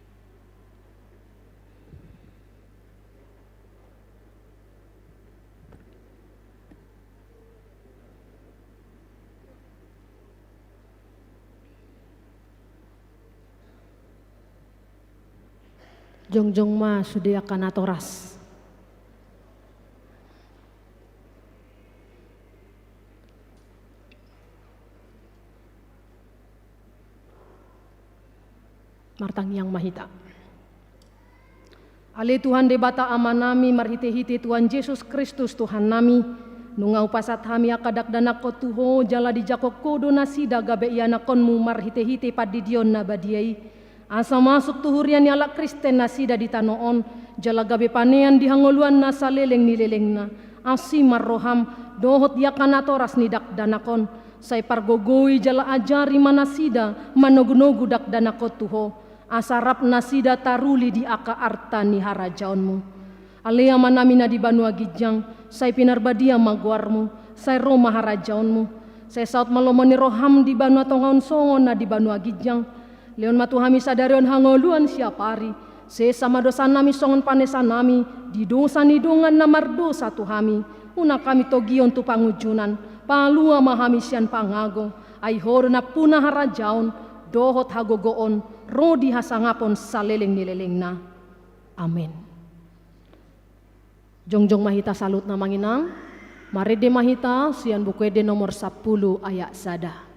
Jongjong ma sude angka natoras. Martangiang ma hita. Ale Tuhan Debata Amanami, marhitehite Tuhan Jesus Kristus Tuhannami, nunga hupasahat hami angka dakdanakhon tu Ho, jala dijangkon Ho do nasida gabe ianakkonMu marhitehite pandidion na badia i, asa masuk tu huria ni halak Kristen nasida di tano on, jala gabe panean di hangoluan na saleleng ni lelengna. Asi ma rohaM dohot di angka natoras ni dakdanak on, sai pargogoi jala ajari ma nasida manogunogu dakdanakhon tu Ho, asa rap nasida taruli di angka arta ni harajaonMu. Ale Amanami na di banua ginjang, sai pinarbadia ma goarMu, sai ro ma harajaonMu, sai saut ma lomo ni rohaM di banua tonga on songon na di banua ginjang. Lehon ma tu hami sadari on hangoluan siapari. Sesa ma dosanami songon panesanami di dosa ni dongan na mardosa tu hami. Unang hami togihon tu pangunjunan. Palua ma hami sian pangago. Ai Ho do nampuna harajaon dohot hagogoon ro di hasangapon saleleng ni lelengna. Amen. Jongjong ma hita saluhutna, Amang Inang. Marende ma hita sian Buku Ende nomor sampulu, ayat sada.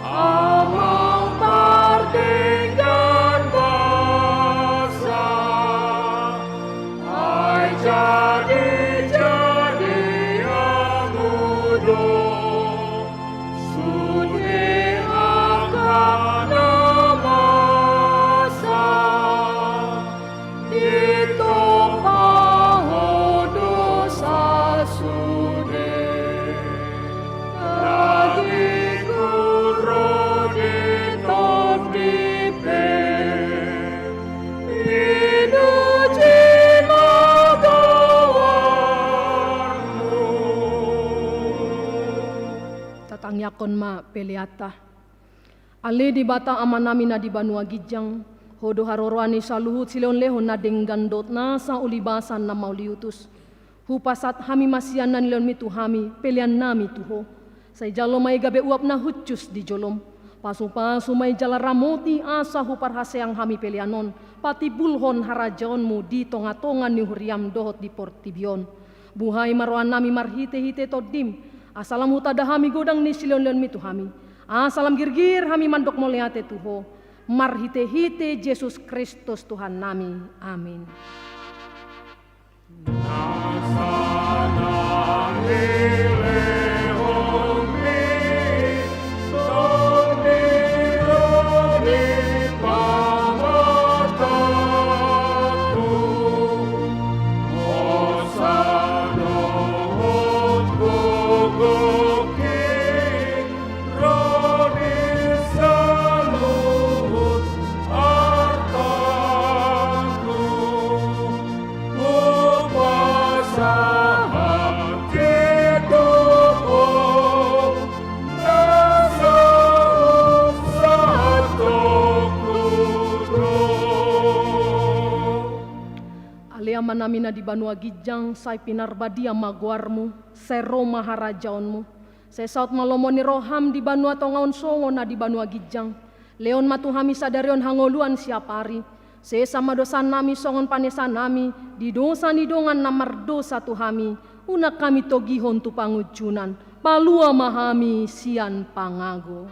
Amang pardenggan basa, ai jadi-jadi Hamu do sude angka na masa. Ditompa Ho do sasude dagingku ro di Tondi pe, pinuji ma goarMu. Tatangiangkon ma peleanta. Ale Debata Amanami na di banua ginjang, Ho do haroroan ni saluhut silehonlehon na denggan dohot nasa ulibasan na mauliutus. Hupasahat hami ma sian na nilehonMi tu hami peleannami tu Ho. Sai jalo ma i gabe uap na hushus di joloM. Pasupasu ma i jala ramoti asa huparhaseang hami pelean on patimbulhon harajaonMu di tongatonga ni huriaM dohot di portibi on. Buhai ma rohanami marhitehite TondiM, asa lam hutanda hami godang ni silehonlehonMi tu hami, asa lam girgir hami mandok mauliate tu Ho, marhitehite Jesus Kristus Tuhannami. Amin. Ale Amanami na di banua ginjang, sai pinarbadia ma goarMu, sai ro ma harajaonMu, sai saut ma lomo ni rohaM di banua tonga on songon na di banua ginjang. Lehon ma tu hami sadari on hangoluan siap ari. Sesa ma dosanami songon panesanami di dosa ni dongan na mardosa tu hami. Unang hami togihon tu pangunjunan. Palua ma hami sian pangago.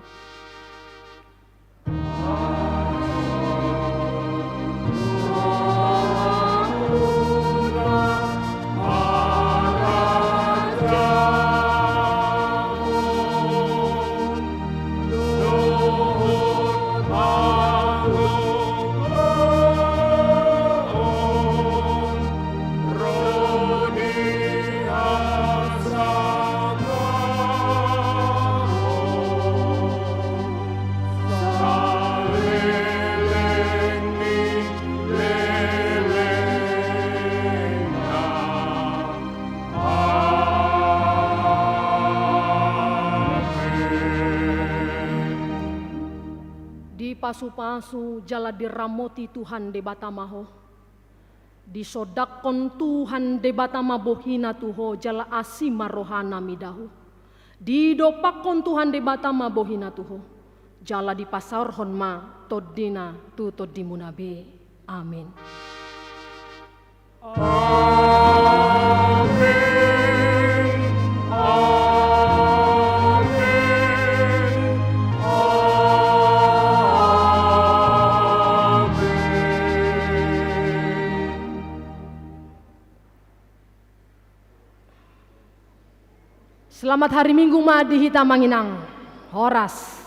Pasupasu jala diramoti Tuhan Debata ma ho. Disondangkon Tuhan Debata ma bohina tu ho jala asi ma rohana mida ho. Didompakkon Tuhan Debata ma bohina tu ho jala dipasaorhon ma tondina tu tondimuna be. Amin. Amin. Amin. Amin. Selamat hari Minggu ma di hita amang inang. Horas.